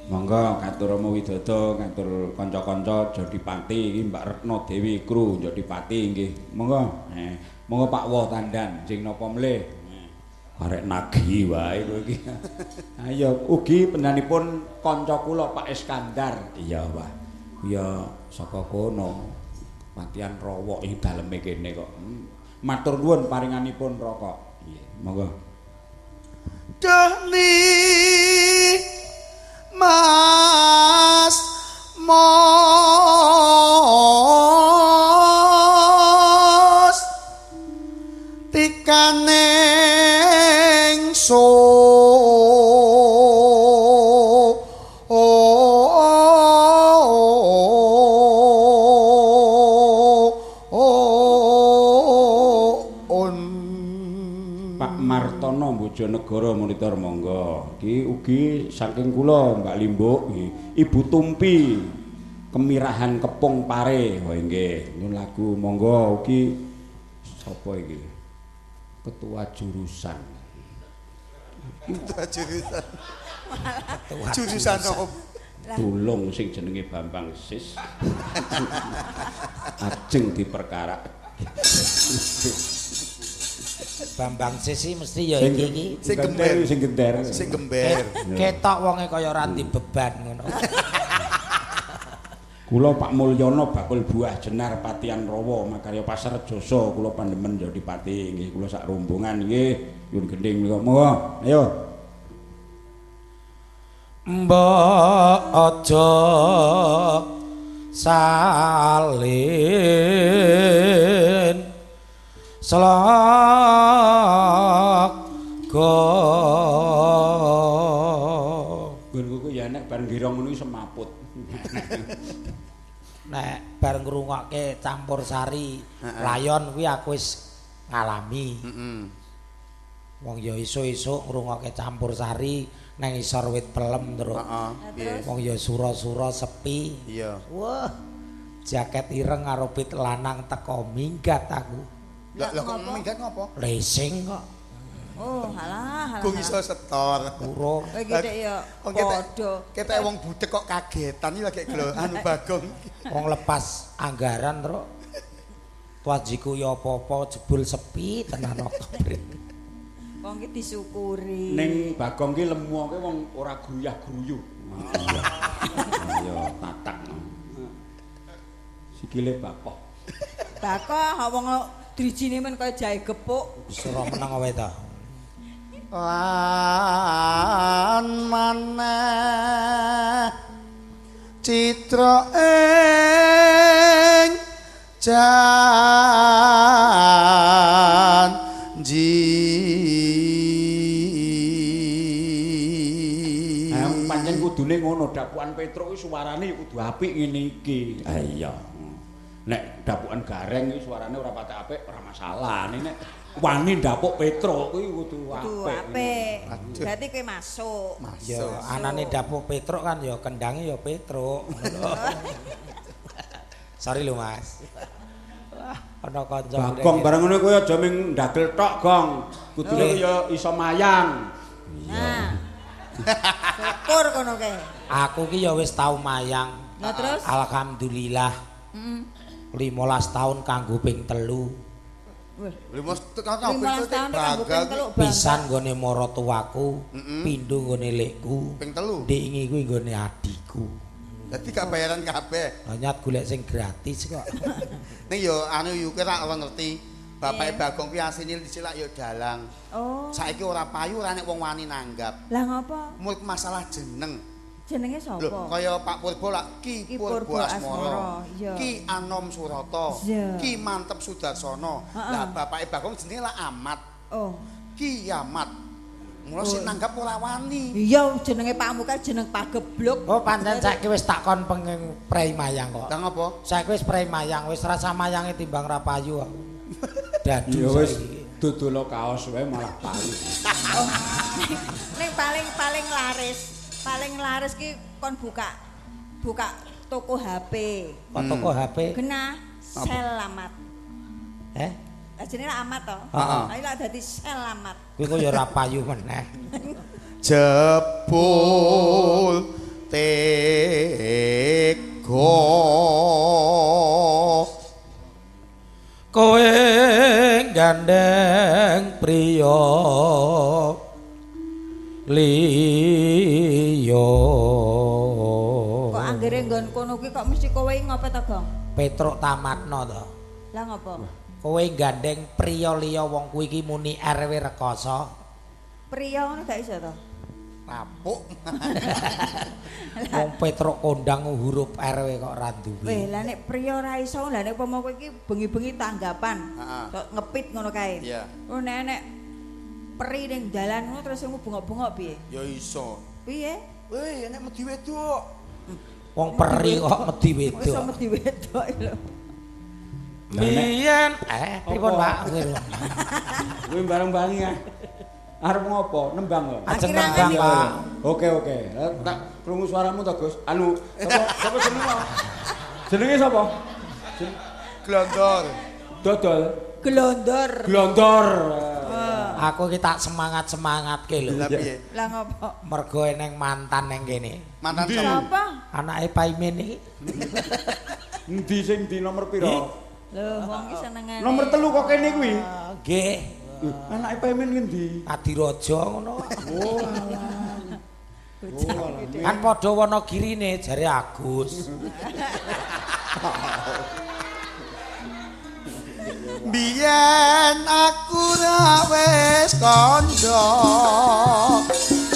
Monggo katur Rama Widodo, katur kanca-kanca Jodipati iki Mbak Retno Dewi kru Jodipati nggih. Monggo. Monggo Pak Woh Tandan sing napa mlih. Arek nagi wae kowe iki. Ayo ugi panjenenganipun kanca kula Pak Iskandar. Iya, Pak. Ya saka kono. Patian rowok iki daleme kene kok. Matur nuwun paringanipun rokok. Nggih, monggo. Deni Mas Mos tikane so Pak Martono Bojonegoro monitor monggo. Iki ugi saking kula Mbak Limbuk nggih. Ibu Tumpi Kemirahan Kepung Pare. Oh nggih, nyuwun lagu monggo ugi sapa iki? Ketua jurusan. Ketua jurusan. Jurusan opo? Tulung sing jenenge Bambang Sis. Ajeng diperkara. Bambang Sis iki mesti ya iki iki sing gember, sing gender. Sing gember. Ketok wonge kaya ora beban ngono. Kula Pak Mulyono bakul buah jenar Patian Rawa makarya Pasar Jasa kula pandemen Jodipati nggih kula sak rombongan nggih nyuwun gendhing menika monggo ayo. Mbok aja salin selaga. Nggonku ya nek bar ngirong ngono semaput. Nek bar ngrungokke campur sari layon kuwi aku wis ngalami. Wong ya esuk-esuk ngrungokke campur sari nang isor wit pelem terus. Wong ya sura-sura sepi. Iya. Wah, jaket ireng karo pit lanang teko minggat aku. Lah kok minggat ngopo? Lesing kok. Oh, halah, halah. Kok iso setor. Urung. Kowe iki ya padha. Ketek wong budek kok kagetan iki lagi glo anu Bagong. Wong lepas anggaran terus. Tuajiku ya apa-apa jebul sepi tenan Oktober. Wong iki disyukuri. Ning Bagong ki lemu wong ora gruyah-gruyuh. Iya. Ayo tatak. Sikile bakoh. Bakoh wong drijine men kaya jahe gepuk. Wis ora meneng wae ta. Lan maneh citra ing janji. Pancen kudune ngono, dapukan Petruk iki suarane kudu apik ngene iki. Ha iya. Nek dapukan Gareng iki suarane ora patek apik ora masalah. Nek wani ndapuk Petruk kuwi kudu apik. Berarti kowe masuk. Ya anane dapuk Petruk kan ya kendange ya Petruk. Sorry lho Mas. Wah, ana kanca. Bagong bareng ngono kowe aja ming ndagel tok, Gong. Kudune ya iso mayang. Nah. Syukur kono kae. Aku ki ya wis tau mayang. Lah terus? Alhamdulillah. Heeh. 15 tahun kanggo ping 3. 15 tahun kanggo ping 3. Pisan nggone maratuwaku, pindho nggone lekku, ping 3. Ndek ingi kuwi nggone adhiku. Dadi gak bayaran kabeh. Nyat golek sing gratis kok. Ning yo anu yu ki ora ngerti. Bapake Bagong ki asline dhisik lak yo dalang. Oh. Saiki ora payu ora nek wong wani nanggap. Lah ngopo? Mung masalah jeneng. Jenenge sapa? Lho, kaya Pak Purbo lak Ki Purbo Asmara, Ki Anom Surata, Ki Mantep Sudarsono. Lah bapake Bagong jenenge lak Amat. Oh. Ki Amat. Mula sing nanggap ora wani. Iya, jenenge pakmu kan jeneng pagebluk. Oh, pancen saiki wis tak kon pengen prei mayang kok. Lah ngopo? Saiki wis prei mayang, wis rasa mayange timbang ra payu aku. Dadu ya wis dodolo kaos wae malah payu. Oh. Ning paling laris. Paling laris ki kon buka toko HP. Kok toko HP? Genah Selamat. Eh? Lah jenenge lak Amat to. Heeh. Lah lak dadi Selamat. Kuwi kok ya ora payu meneh. Jebul tega kowe gandeng priya liya. Kok anggere nggon kono kuwi kok mesti kowe ngopo to, Gong? Petruk tamatno to. Lah ngopo? Kowe gandeng priya liya wong kuwi iki muni RW rekoso. Priya ngono gak iso to? Rapuk. Wong Petruk kondang huruf RW kok ora duwe. Weh, lah nek priya ora iso, lah nek umpama kowe iki bengi-bengi tanggapan. Heeh. Ngepit ngono kae. Iya. Oh nek nek peri ning dalan ngono terus bengok-bengok piye? Ya iso. Piye? Weh, nek medhi wedok. Wong peri kok medhi wedok. Iso medhi wedok lho. Biyen pripun Pak? Kuwi bareng-bareng ya. Arep ngopo? Nembang kok. Ajeng nembang, Pak. Oke, oke. Tak krungu suaramu to, Gus. Anu, sapa jenenge? Jenenge sapa? Glondor. Dodol. Glondor. Glondor. Aku iki tak semangat-semangatke lho. Lah piye? Lah ngopo? Mergo eneng mantan neng kene. Mantan sapa? Anake Paimin iki. Endi sing di nomor pira? Lho, wong iki senengane. Nomor 3 kok kene kuwi? Nggih. Anake Paimin ngendi? Adiraja ngono. Oh, alah. Kan padha Wonogirine jare Agus. Biyen aku ra wis kandha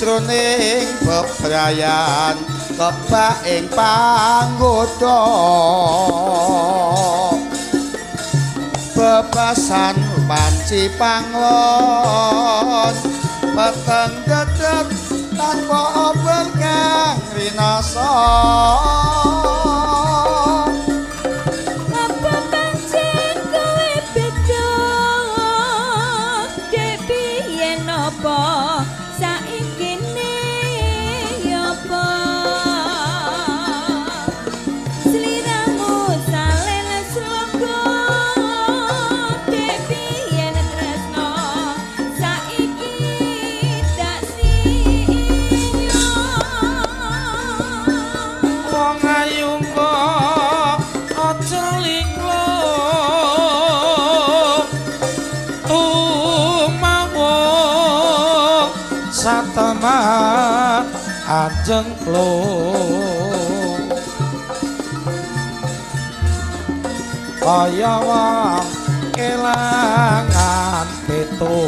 jroning bebrayan kebak ing panggoda bebasan panci panglon peteng dedeg tanpa obor kang rinasa. Anjengklung kaya wong kelangan pitu.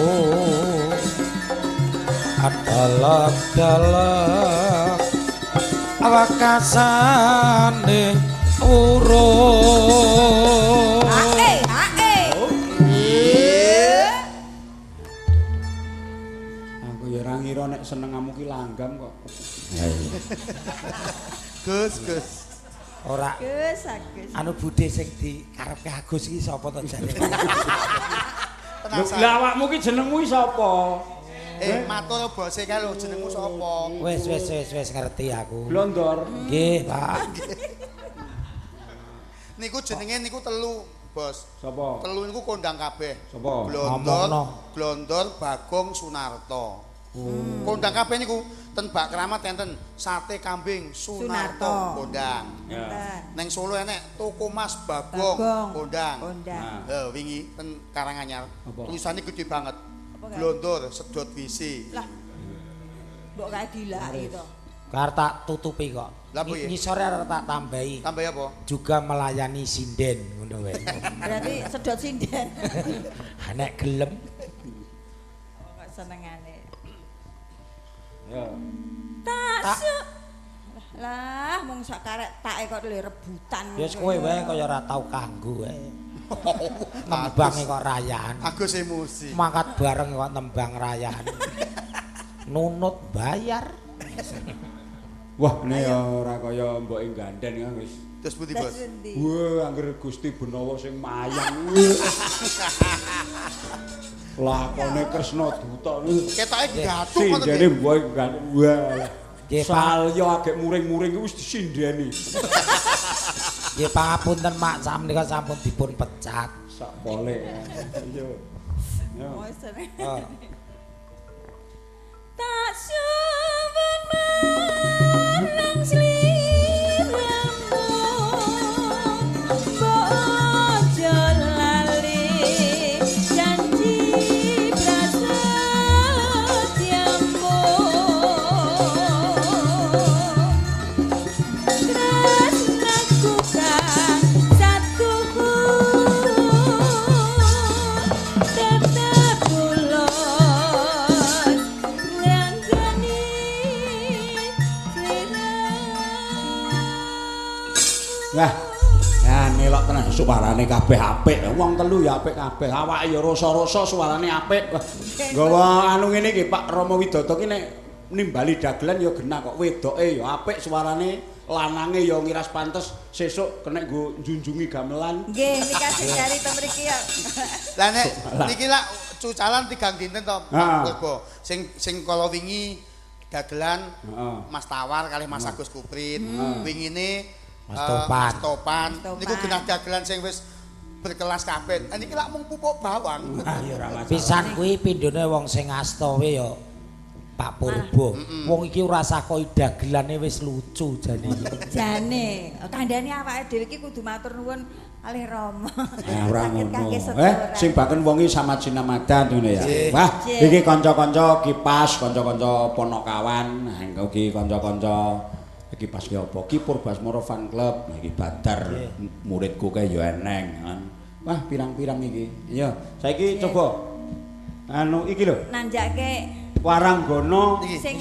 Adelek-delek wekasane urung. Ae, ae. Aku ya ora ngira nek senengamu ki langgam kok. Gus, Gus. Ora. Gus, Agus. Anu budhe sing dikarepke Agus iki sapa to jane? Lah awakmu ki jenengmu ki sapa? Matur bose kae lho jenengmu sapa? Wis wis wis wis ngerti aku. Blondor. Nggih, Pak. Niku jenenge niku telu, Bos. Sapa? Telu niku kondang kabeh. Sapa? Blondor, Blondor, Bagong, Sunarto. Kondang kabeh niku ten Bak Kramat enten sate kambing Sunarto kondang. Neng Solo enek toko Mas Bagong kondang. Heh, wingi ten Karanganyar tulisane gede banget. Blondor sedot WC. Lah. Mbok kae dilaki to. Kar tak tutupi kok. Ngisore arep tak tambahi. Tambahi apa? Juga melayani sinden ngono wae. Berarti sedot sinden. Nek gelem. Oh, kok senengane. Ya. Tak. Lah, mung sak karek take kok le rebutan. Ya wis kowe wae kaya ora tau kanggo wae. Nembange kok rayan. Agus emosi. Mangkat bareng kok nembang rayan. Nunut bayar. Wah, ne ora kaya mboke ganden ya wis. Terus pundi, Bos? Wah, angger Gusti Benawa sing mayang. Lakone Kresna Duta. Ketoke gathuk ngono. Sindene mboke gandeng. Wah. Salya agek muring-muring iku wis disindeni. Nggih pangapunten Mak, sakmenika sampun dipun pecat. Sak pole. Iya. Yo. Tak suwun marang sliramu, mbok aja lali janji prasetyamu. Tresnaku kang satuhu tetep tulus ngranggani sliramu. Wah, ya nelok tenan suarane kabeh apik. Wong telu ya apik kabeh. Awake ya rasa-rasa suarane apik. Nggawa anu ngene iki Pak Rama Widodo ki nek nimbali dagelan ya genah kok. Wedoke ya apik suarane, lanange ya ngiras pantes, sesuk kena nggo njunjungi gamelan. Nggih, niki sing nyari to mriki ya. Lah nek niki lak cucalan 3 dinten to, Pak Purbo. Sing sing kala wingi dagelan Mas Tawar kalih Mas Agus Kuprit. Wingine Mas Topan. Mas Topan. Niku genah dagelan sing wis berkelas kabeh. Niki lak mung pupuk bawang. Ah ya ora masalah. Pisan kuwi pindhone wong sing asta we ya Pak Purbo. Wong iki ora usah koi dagelane wis lucu jane. Jane, kandhane awake dhewe iki kudu matur nuwun kalih Rama. Ya ora ngono. Sing baken wong iki samajinamadan ngono ya. Wah, iki kanca-kanca kipas, kanca-kanca Ponokawan, ugi kanca-kanca kipas ki apa? Ki Purbasmara Fan Club, iki Badar muridku kae ya eneng. Wah, pirang-pirang iki. Iya, saiki coba anu iki lho. Nanjake Waranggana sing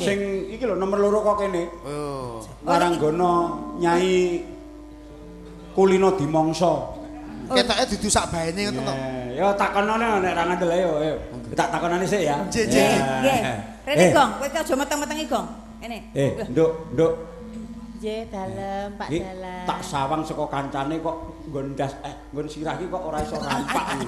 iki lho nomor 2 kok kene. Oh. Waranggana Nyai Kulino Dimangsa. Ketoke dudu sak baene ngono to. Ya takonane nek ra ngandel ayo ayo. Tak takonane sik ya. Nggih, nggih. Rene Gong, kowe iki aja meteng-metengi Gong. Ngene. Nduk, Nduk. Nggih, dalem Pak Dalang. Tak sawang saka kancane kok nggon ndas nggon sirah iki kok ora iso rampak.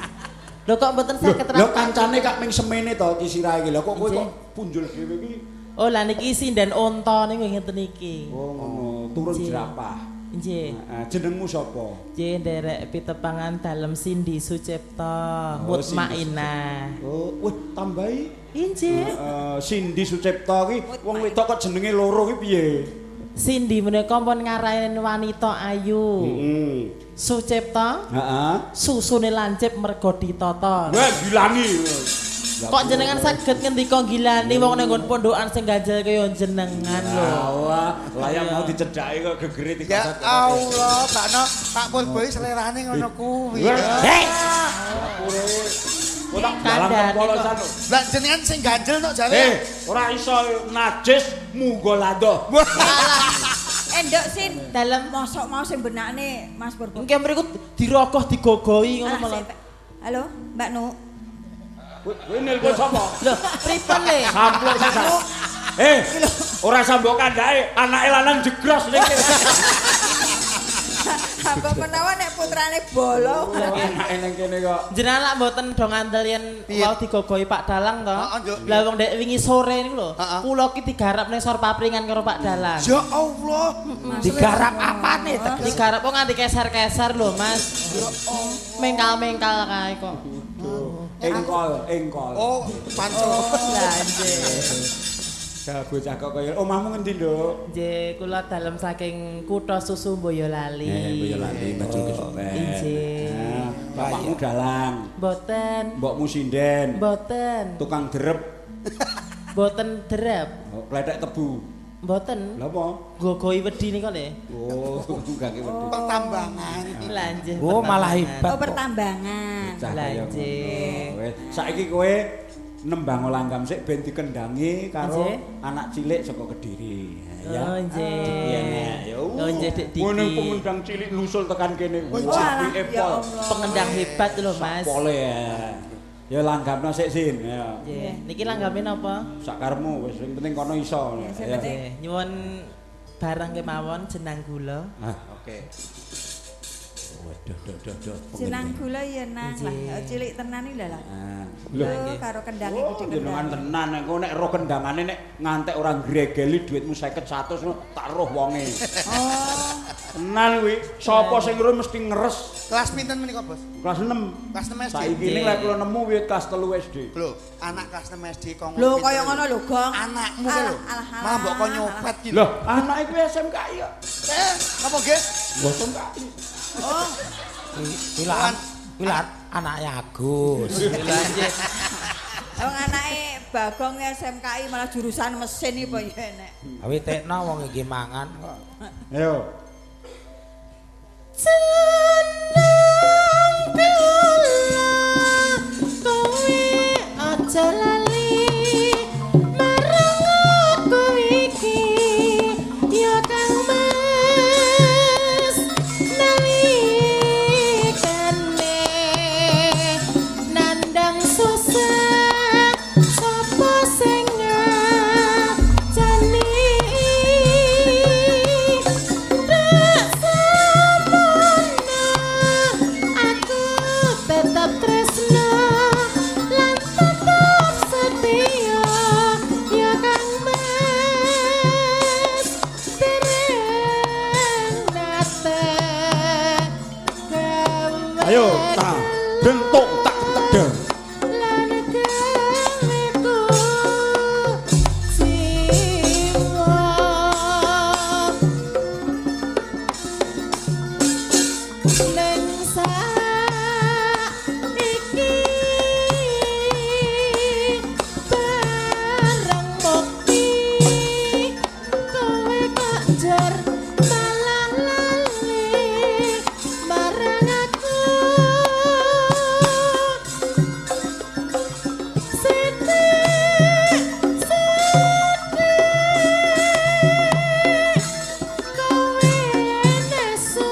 Lho kok mboten saged rampak? Lho kancane kak ming semene to iki sirah iki. Lho kok kowe kok punjul dhewe iki? Oh, lah niki sinden unta niku ngeten iki. Oh ngono, turun jerapah. Nggih. Heeh, jenengmu sapa? Nggih, nderek pitepangan dalem Cindy Sucipto, Mutmainah. Oh, wih tambahi. Injih. Heeh, Cindy Sucipto iki wong wedok kok jenenge loro ki piye? Cindy menika pun ngarahin wanita ayu. Heeh. Sucipto. Heeh. Susune lancip mergo ditata. Wah, gilani. Kok jenengan saged ngendika gilani wong ning nggon pondokan sing ganjel kaya jenengan lho. Allah, lah yang mau dicedhaki kok gegere Ya Allah, Bakno Pak Purbo iki selerane ngono kuwi. Hei. Kok tak dalang kepala sanu. Lah jenengan sing ganjel tok jare. Ora iso najis munggo lando. Endok sin Dalem mosok mau sing benakne Mas Purbo. Engke mriku dirogoh digogoi ngono malah. Halo, Mbak Nu. Kowe nelpon sapa? Lho, pripun le? Sampluk sisan. Ora sambok kandhake, anake lanang jegros ning kene. Apa menawa nek putrane bolo. Anake ning kene kok. Jenengan lak mboten do ngandel yen wau digogoi Pak Dalang to. Lah wong ndek wingi sore niku lho, kula ki digarap ning sor papringan karo Pak Dalang. Ya Allah. Digarap apane tegese? Digarap kok nganti keser-keser lho, Mas. Ya Allah. Mengkal-mengkal kae kok. Engkol, engkol. Oh, pancol. Lah nggih. Dah bocah kok kaya omahmu ngendi, Nduk? Nggih, kula dalem saking Kutha Susu Boyolali. Boyolali maju kesuwen. Nggih. Bapakmu dalang. Mboten. Mbokmu sinden. Mboten. Tukang derep. Mboten derep. Oh, klethek tebu. Mboten. Lha apa? Gogoi wedi nika lho. Oh, gogoi wedi. Pertambangan. Lah nggih. Oh, malah hebat. Oh, pertambangan. Lah nggih. Saiki kowe nembang langgam sik ben dikendangi karo anak cilik saka Kediri. Ya. Oh nggih. Ya. Oh nggih Dik Diki. Ngono pengendang cilik nusul tekan kene. Wah, ya pengendang hebat lho Mas. Pole ya. Ya langgamno sik Sin ya. Nggih. Niki langgame napa? Sak karepmu wis sing penting kono iso. Ya. Nyuwun barang kemawon jenang gula. Ah, oke. Waduh, duh, duh. Jenang gula ya nang lah, cilik tenan iki lho lah. Lho karo kendange gede kendang. Jenengan tenan nek engko nek roh kendangane nek ngantek ora gregeli dhuwitmu 50 100 tak roh wonge. Oh. Tenan kuwi, sapa sing roh mesti ngeres. Kelas pinten menika, Bos? Kelas 6. Kelas 6 SD. Saiki ini lek kula nemu wiwit kelas 3 SD. Lho, anak kelas 6 SD kok ngono. Lho kaya ngono lho, Gong. Anakmu kae lho. Malah mbok kon nyopet ki. Lho, anake kuwi SMKI kok. Napa nggih? SMKI. Oh. Kuwi anaknya Agus. Wong anake Bagong SMKI malah jurusan mesin iki apa ya enek. Awi tekno wong iki mangan kok. Ayo. Jeneng gula kowe aja lali marang aku iki ya Kang Mas nalikane nandang susah sapa sing ngajani tak samono aku tetap tresno lan tetap setia ya Kang Mas dereng nate gawe. Ayo, tak bentuk tak tedeng. Lan gaweku jiwa neng saiki barang bukti kowe kok njer malah lali marang aku. Sithik sithik kowe nesu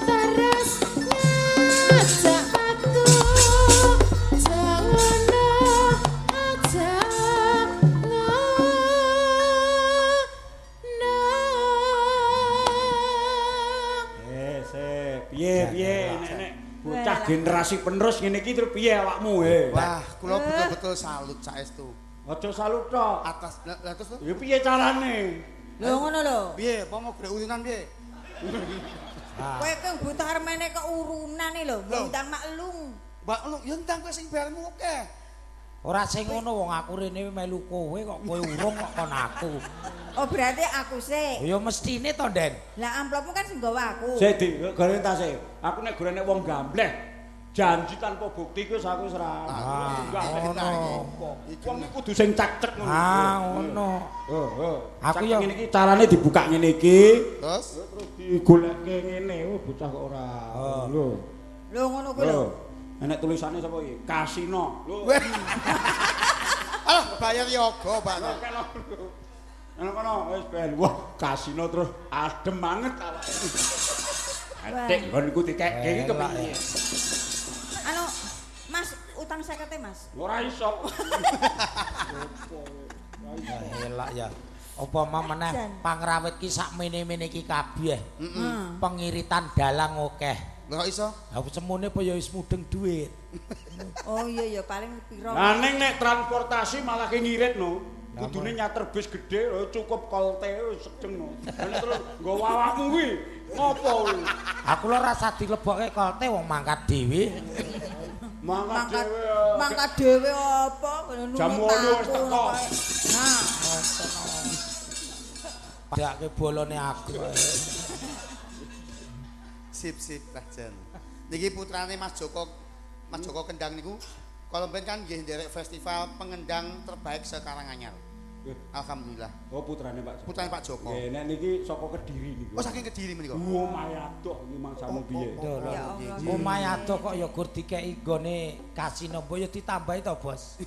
terus ngajak aku jangan aja ngono. Piye piye nek bocah generasi penerus ngene iki terus piye awakmu he? Wah, kula betul-betul salut saestu. Aja salut tok. Atas lah terus ya piye carane? Lho ngono lho. Piye, apa mau golek urunan piye? Kowe ki butuh armene kok urunane lho, ngundang maklum. Maklum, ya ndang kowe sing bayarmu akeh. Ora sing ngono wong aku rene melu kowe kok kowe urung kok kon aku. Oh berarti aku sik. Ya mestine to, Den. Lah amplopmu kan sing nggawa aku. Sik di goreng tase. Aku nek gorene wong gambleh janji tanpa bukti kuwi aku wis ora. Ngono. Wong iki kudu sing cak-cek ngono. Ah ngono. Heeh. Aku ya ngene iki carane dibuka ngene iki. Terus terus digolekke ngene. Oh bocah kok ora. Lho. Lho ngono kuwi lho. Enek tulisane sapa iki? Kasino. Lho. Alah, bayar yoga, Pak. Ana kono wis ben. Wah, kasino terus adem banget awake. Adik nggon iku dikekke iki kepiye? Anu, Mas, utang 50 Mas. Ora iso. Elak ya. Apa meneh pangrawit ki sak mene-mene iki kabeh. Pengiritan dalang akeh. Lha kok iso? Lah semune apa ya wis mudeng duit. Oh iya ya paling piro. Lah ning nek transportasi malah ki ngirit no. Kudune nyater bis gedhe cukup kolte wis sedeng no. Lah terus nggo awakmu kuwi ngopo kuwi? Aku lho rasa dilebokke kolte wong mangkat dhewe. Mangkat dhewe. Mangkat dhewe apa? Jam 8 wis teko. Nah, padake bolone aku. Sip-sip Mbah Jan. Niki putrane Mas Joko, Mas Joko Kendang niku kalau ben kan nggih nderek festival pengendang terbaik se-Karanganyar. Alhamdulillah. Oh putrane Pak Joko. Putrane Pak Joko. Nggih, nek niki saka Kediri niku. Oh saking Kediri menika. Omahe adoh iki mangsamu piye? Omahe adoh kok ya gur dikeki nggone kasino mbok ya ditambahi to, Bos.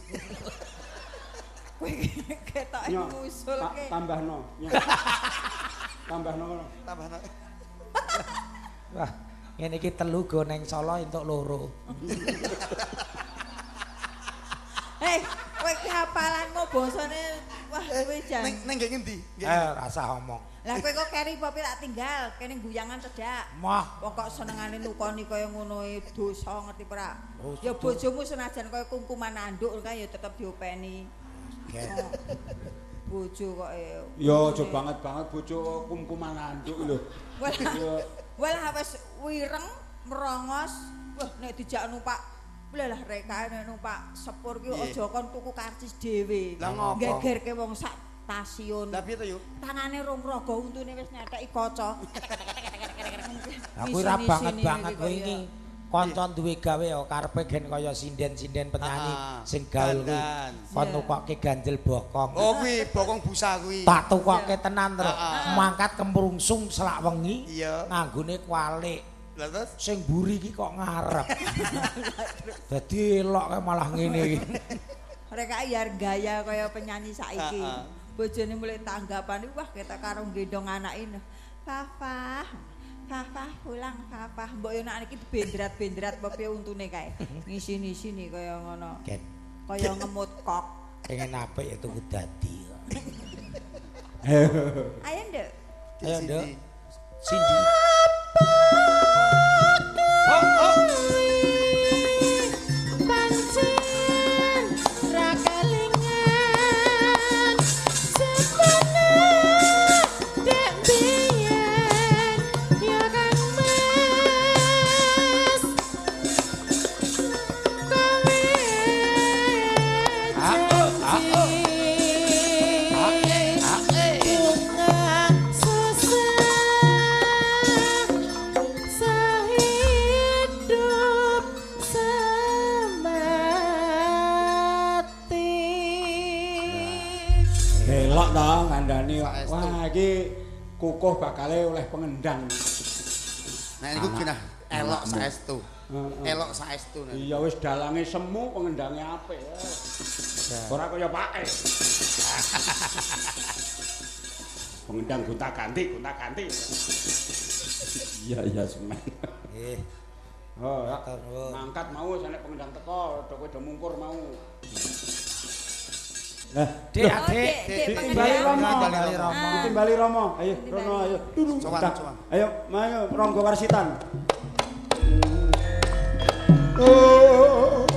Kowe ketoke ngusulke. Tambahno. Tambahno kono. Tambahno. Wah, ngene iki telu go neng Solo entuk loro. Hei, kowe iki hafalanmu basane wah kowe jan. Ning nggih ngendi? Rasah omong. Lah kowe kok keri popi tak tinggal, kene guyangan cedhak. Moh. Wong kok senengane nukoni kaya ngono e dosa ngerti ora? Ya bojomu senajan kaya kungkuman anduk kan ya tetep diopeni. Bojo kok e. Ya aja banget-banget bojo kungkuman anduk lho. Walah wis wireng merongos. Wah nek dijak numpak lah rekae nek numpak sepur ki aja kon tuku karcis dhewe. Gegerke wong sak stasiun. Lah piye to, Yu? Tangane rong raga untune wis nyetheki kaca. Aku ora banget-banget kowe iki kanca duwe gawe ya karepe gen kaya sinden-sinden penyanyi sing gaul kuwi. Kon tukokke ganjel bokong. Oh kuwi bokong busa kuwi. Tak tukokke tenan terus. Mangkat kemrungsung selak wengi nganggone kualik. Lah terus sing mburi iki kok ngarep. Dadi elok kae malah ngene iki. Mereka ya gaya kaya penyanyi saiki. Bojone mulai tanggapan wah ketok karo gendong anake. Fafah, Fafah pulang Fafah. Mbok yo nek iki dibendrat-bendrat apa piye untune kae. Ngisi-ngisini kaya ngono. Kaya ngemut kok. Pengen apik ya tuku dadi kok. Ayo nduk. Ayo nduk. Cindy. Pancen ra kelingan sepana dek biyen ya Kang Mas kowe janji bunga susah sehidup semati. Elok to ngandani. Wah iki kukuh bakale oleh pengendang. Nah niku genah elok saestu. Elok saestu. Iya wis dalange semu pengendange apik. Ora kaya pake. Pengendang gonta-ganti, gonta-ganti. Iya iya semen. Nggih. Oh, mangkat mau wis enek pengendang teko, do kowe do mungkur mau. Lah, Dik, adik, ditimbali Romo, ditimbali Romo. Ayo, Rono ayo. Sowan, sowan. Ayo, ayo Ronggo Warsitan. Oh.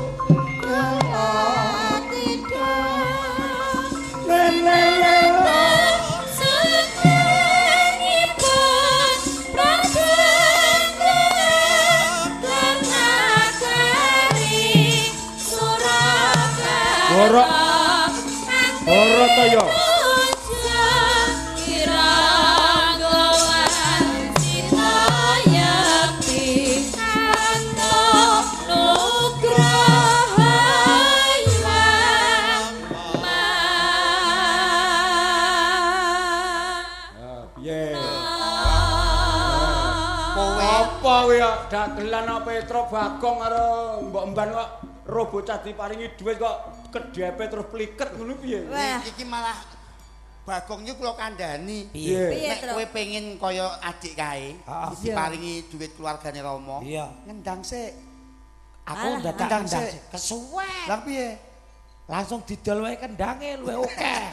Ora. Ora ta ya. Piye? Kowe Apa? Apa kuwi ya dagelan apa Petro Bagong karo Mbok Emban kok ro bocah diparingi dhuwit kok kedhepe terus pliket ngono piye? Iki malah Bagong iki kula kandhani. Piye? Nek kowe pengen kaya adik kae diparingi dhuwit keluargane Rama, ngendang sik. Aku dadak ngendang sik. Kesuwen. Lah piye? Langsung didol wae kendange luwih akeh.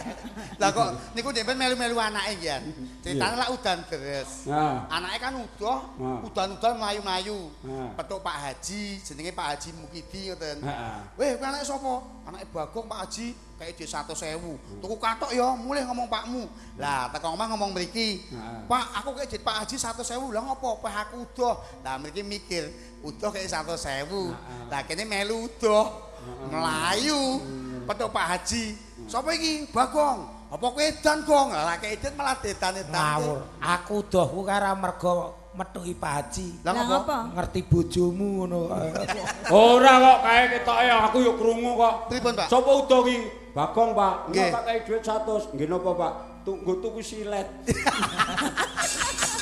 Lah kok niku ndek melu-melu anake nggih. Critane lak udan deres. Anake kan udah, udan-udan mlayu-mlayu. Petuk Pak Haji, jenenge Pak Haji Mukidi ngoten. Weh, kowe anake sapa? Anake Bagong Pak Haji, kae dhuwit 100.000. Tuku kathok ya, mulih ngomong pakmu. Lah teko omah ngomong mriki. Pak, aku kek dhuwit Pak Haji 100.000. Lah ngopo? Peh aku udah. Lah mriki mikir, udah kek 100.000. Lah kene melu udah. Melayu petuk Pak Haji. Sapa iki? Bagong. Apa kowe edan, Gong? Lah kek edan malah dedan-edan. Ngawur. Aku dohku karo mergo metuki Pak Haji. Lah ngopo? Ngerti bojomu ngono. Ora kok kae ketoke aku yo krungu kok. Pripun, Pak? Sapa udo ki? Bagong, Pak. Nggih, tak kei dhuwit 100. Nggih napa, Pak? Tunggu tuku silet.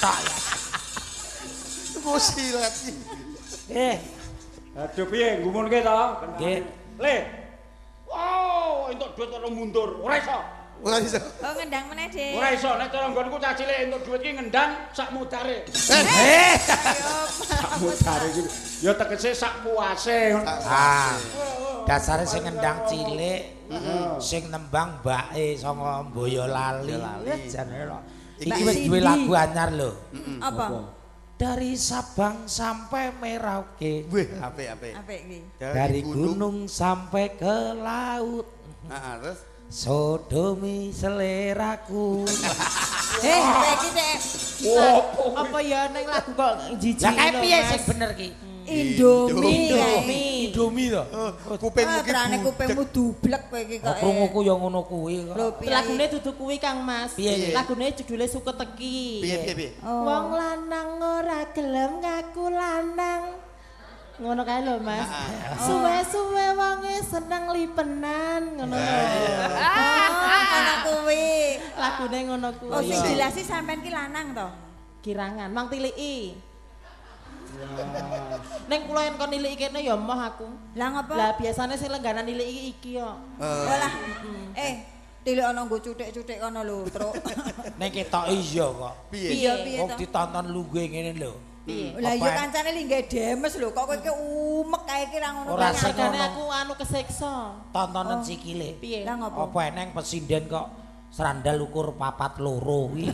Tok ya. Tuku silet. Aduh piye nggumunke to? Nggih. Le. Wow, entuk dhuwit kok mundur. Ora iso. Ora iso. Oh, ngendang meneh, Dik. Ora iso, nek cara nggonku cah cilik entuk dhuwit ki ngendang sak mudare. Sak mudare iki. Ya tegese sak puase. Ah. Dasare sing ngendang cilik, sing nembang mbake saka Boyolali. Jane kok. Iki wis duwe lagu anyar lho. Apa? Dari Sabang sampai Merauke. Wih, apik-apik. Apik iki. Dari gunung sampai ke laut. Heeh, terus sodomi seleraku. Iki dek. Apa ya ning lagu kok jijik. Lah kae piye sing bener ki? Indomie. Indomie to. Kupingmu ki budek. Kupingmu dublek kowe iki kok. Krunguku ya ngono kuwi kok. Lagune dudu kuwi Kang Mas. Lagune judule Suketeki. Piye piye piye? Wong lanang ora gelem ngaku lanang. Ngono kae lho Mas. Suwe-suwe wonge seneng lipenan ngono lho. Ngono kuwi. Lagune ngono kuwi. Oh sing jelas sih sampean ki lanang to. Kirangan mang tiliki. Neng kula yen kon niliki kene ya emoh aku. Lah ngopo? Lah biasane sing lengganan niliki iki kok. Lah. Tilik ana nggo cuthik-cuthik kono lho, Truk. Ning ketok iya kok. Piye? Wong ditonton lungguhe ngene lho. Piye? Lah iya kancane linggahe demes lho, kok kowe iki umek kae iki ra ngono. Ora sing aku anu kesiksa. Tontonan sikile. Piye? Lah ngopo? Apa eneng pesinden kok srandal ukur 42 kuwi.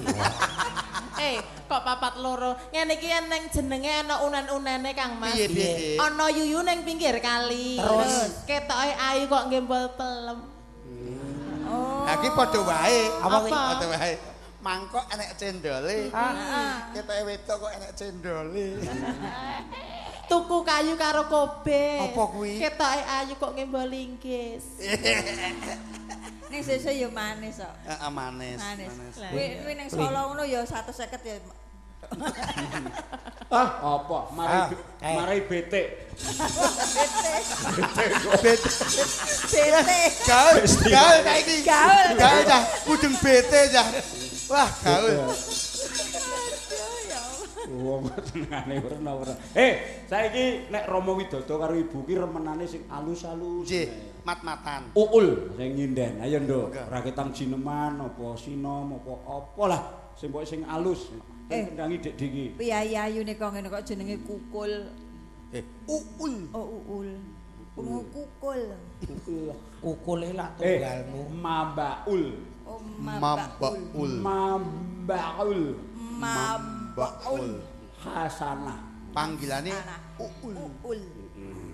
Kok 42? Ngene iki eneng jenenge ana unen-unene Kang Mas. Piye? Ana yuyu ning pinggir kali. Terus ketoke ayu kok ngembol pelem. Oh. Lah iki padha wae. Apa kuwi? Padha wae. Mangkok enek cendole. Ketoke wedok kok enek cendole. Tuku kayu karo kobe. Apa kuwi? Ketoke ayu kok ngembol linggis. Ning sesuk ya manis kok. Heeh, manis. Kuwi ning Solo ngono ya 150 ya. Ah, apa? Mari bete. Bete. Bete. Gaul, gaul saiki. Gaul. Gaul cah, kudung bete cah. Wah, gaul. Wong senengane werna-werna. Saiki nek Rama Widodo karo ibu ki remenane sing alus-alus. Nggih, mat-matan. Uul sing nyinden. Ayo, Nduk. Raketang jineman apa sinom apa apa lah sing pokoke sing alus. Sing kendangi Dik Diki. Piyayi ayune kok ngene kok jenenge kukul. Uul. Oh, uul. Kukul. Kukule lak tunggalmu. Mambaul. Oh, mambaul. Mambaul. Mambaul. Hasanah. Panggilane Uul. Uul.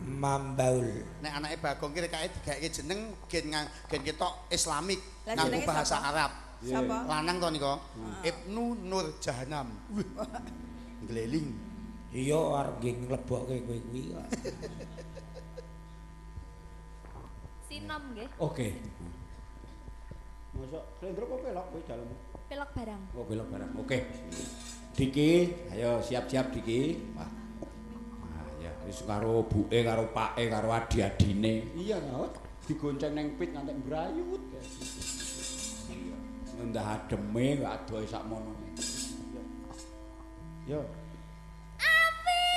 Mambaul. Nek anake Bagong ki rekake digaeke jeneng gen ketok Islamik nganggo bahasa Arab. Sapa? Lanang to nika. Ibnu Nur Jahanam. Ngleling. Iya arep nggih nglebokke kowe kuwi kok. Sinom nggih. Oke. Mosok slendro apa pelok kowe dalem? Pelok barang. Oh, pelok barang. Oke. Diki, ayo siap-siap Diki. Wah. Ah ya, wis karo buke, karo pake, karo adi-adine. Iya, digonceng neng pit ngantek mbrayut. Iya. Ngendah ademe gak adohe sakmono. Yo. Api.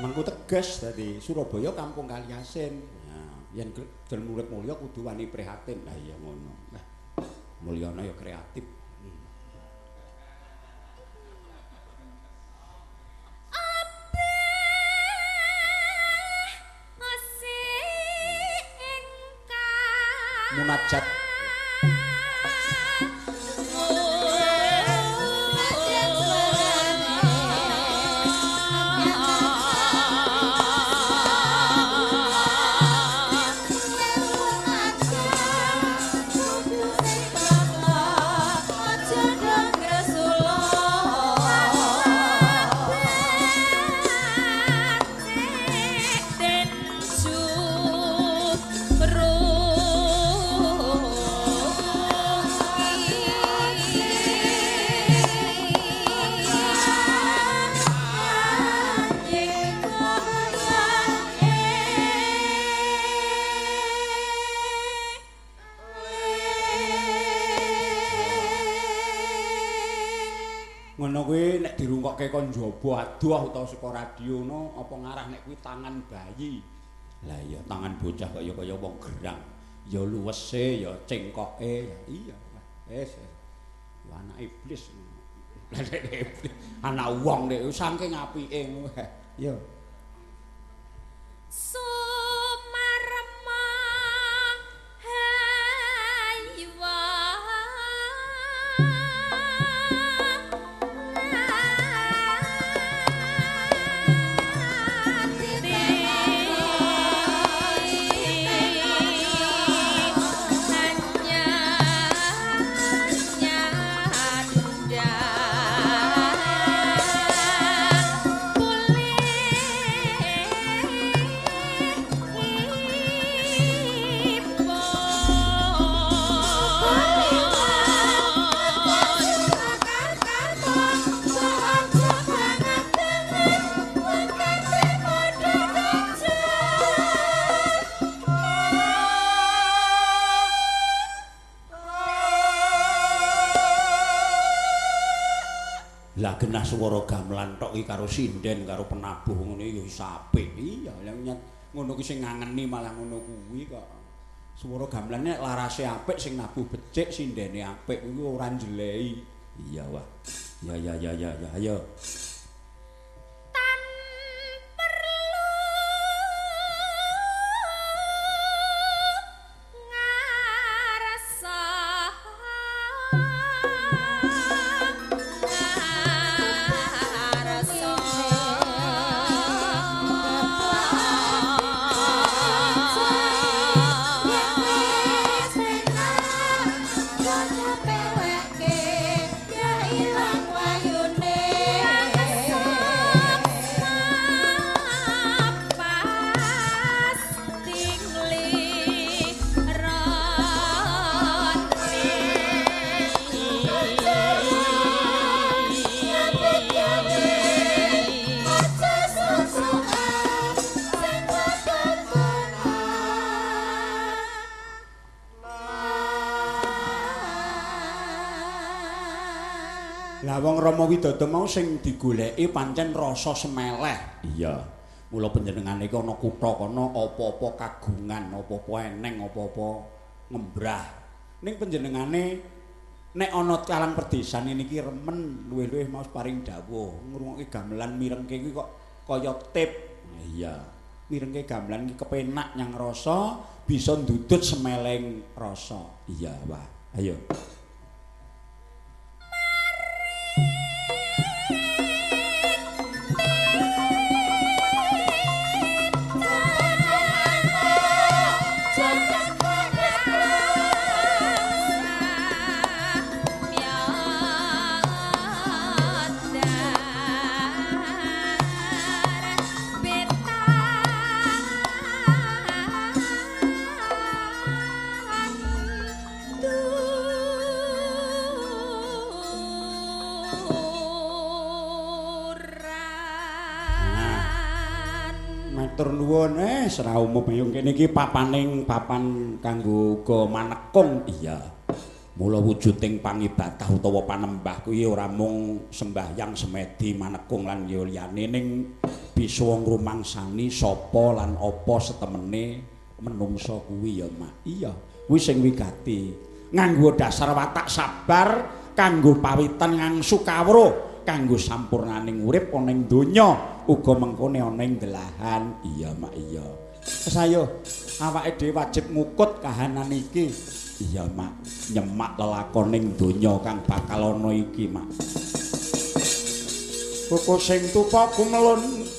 Mengko tegas dadi Surabaya kampung Kali Asin. Nah, yen gelem urip mulya kudu wani prihatin. Lah iya ngono. Lah Mulyana ya kreatif. Munajat. Ngono kuwi nek dirungkokke kon njaba adoh utawa saka radio no apa ngarah nek kuwi tangan bayi. Lah iya tangan bocah kok ya kaya wong gerang. Ya luwese ya cengkoke. Ya iya. Wis. Anak iblis. Lah nek iblis anak wong nek saking apike. Ya. Sumarma haywa Lah genah swara gamelan tok iki karo sinden karo penabuh ngono ya wis apik. Iya, lah ngono ki sing ngangeni malah ngono kuwi kok. Swara gamelan nek larase apik sing nabuh becik sindene apik kuwi ora njelehi. Iya wah. Ya ya ya ya ya ayo. Tan perlu ngarasa Lah wong Rama Widodo mau sing digoleki pancen rasa semeleh. Iya. Mula panjenengane iki ana kutha kono apa-apa kagungan, apa-apa eneng, apa-apa ngembrah. Ning panjenengane nek ana calang perdesan ini iki remen luwih-luwih mau paring dawuh ngrungokke gamelan mirengke iki kok kaya tip. Iya. Mirengke gamelan iki kepenak nyang rasa, bisa ndudut semeleng rasa. Iya, wah. Ayo. Matur nuwun ora umum ayo kene iki papaning papan kanggo uga manekung. Iya. Mula wujuding pangibadah utawa panembah kuwi ora mung sembahyang semedi manekung lan liyane ning Bisa ngrumangsani sapa lan apa setemene menungsa kuwi ya, Mak. Iya, kuwi sing wigati. Nganggo dasar watak sabar kanggo pawitan ngangsu kawruh kanggo sampurnaning urip ana ing donya uga mengkone ana ing delahan. Iya, Mak, iya. Wis ayo, awake dhewe wajib ngukut kahanan iki. Iya, Mak, nyemak lelakoning donya kang bakal ana iki, Mak. Kuku sing tupa kumlun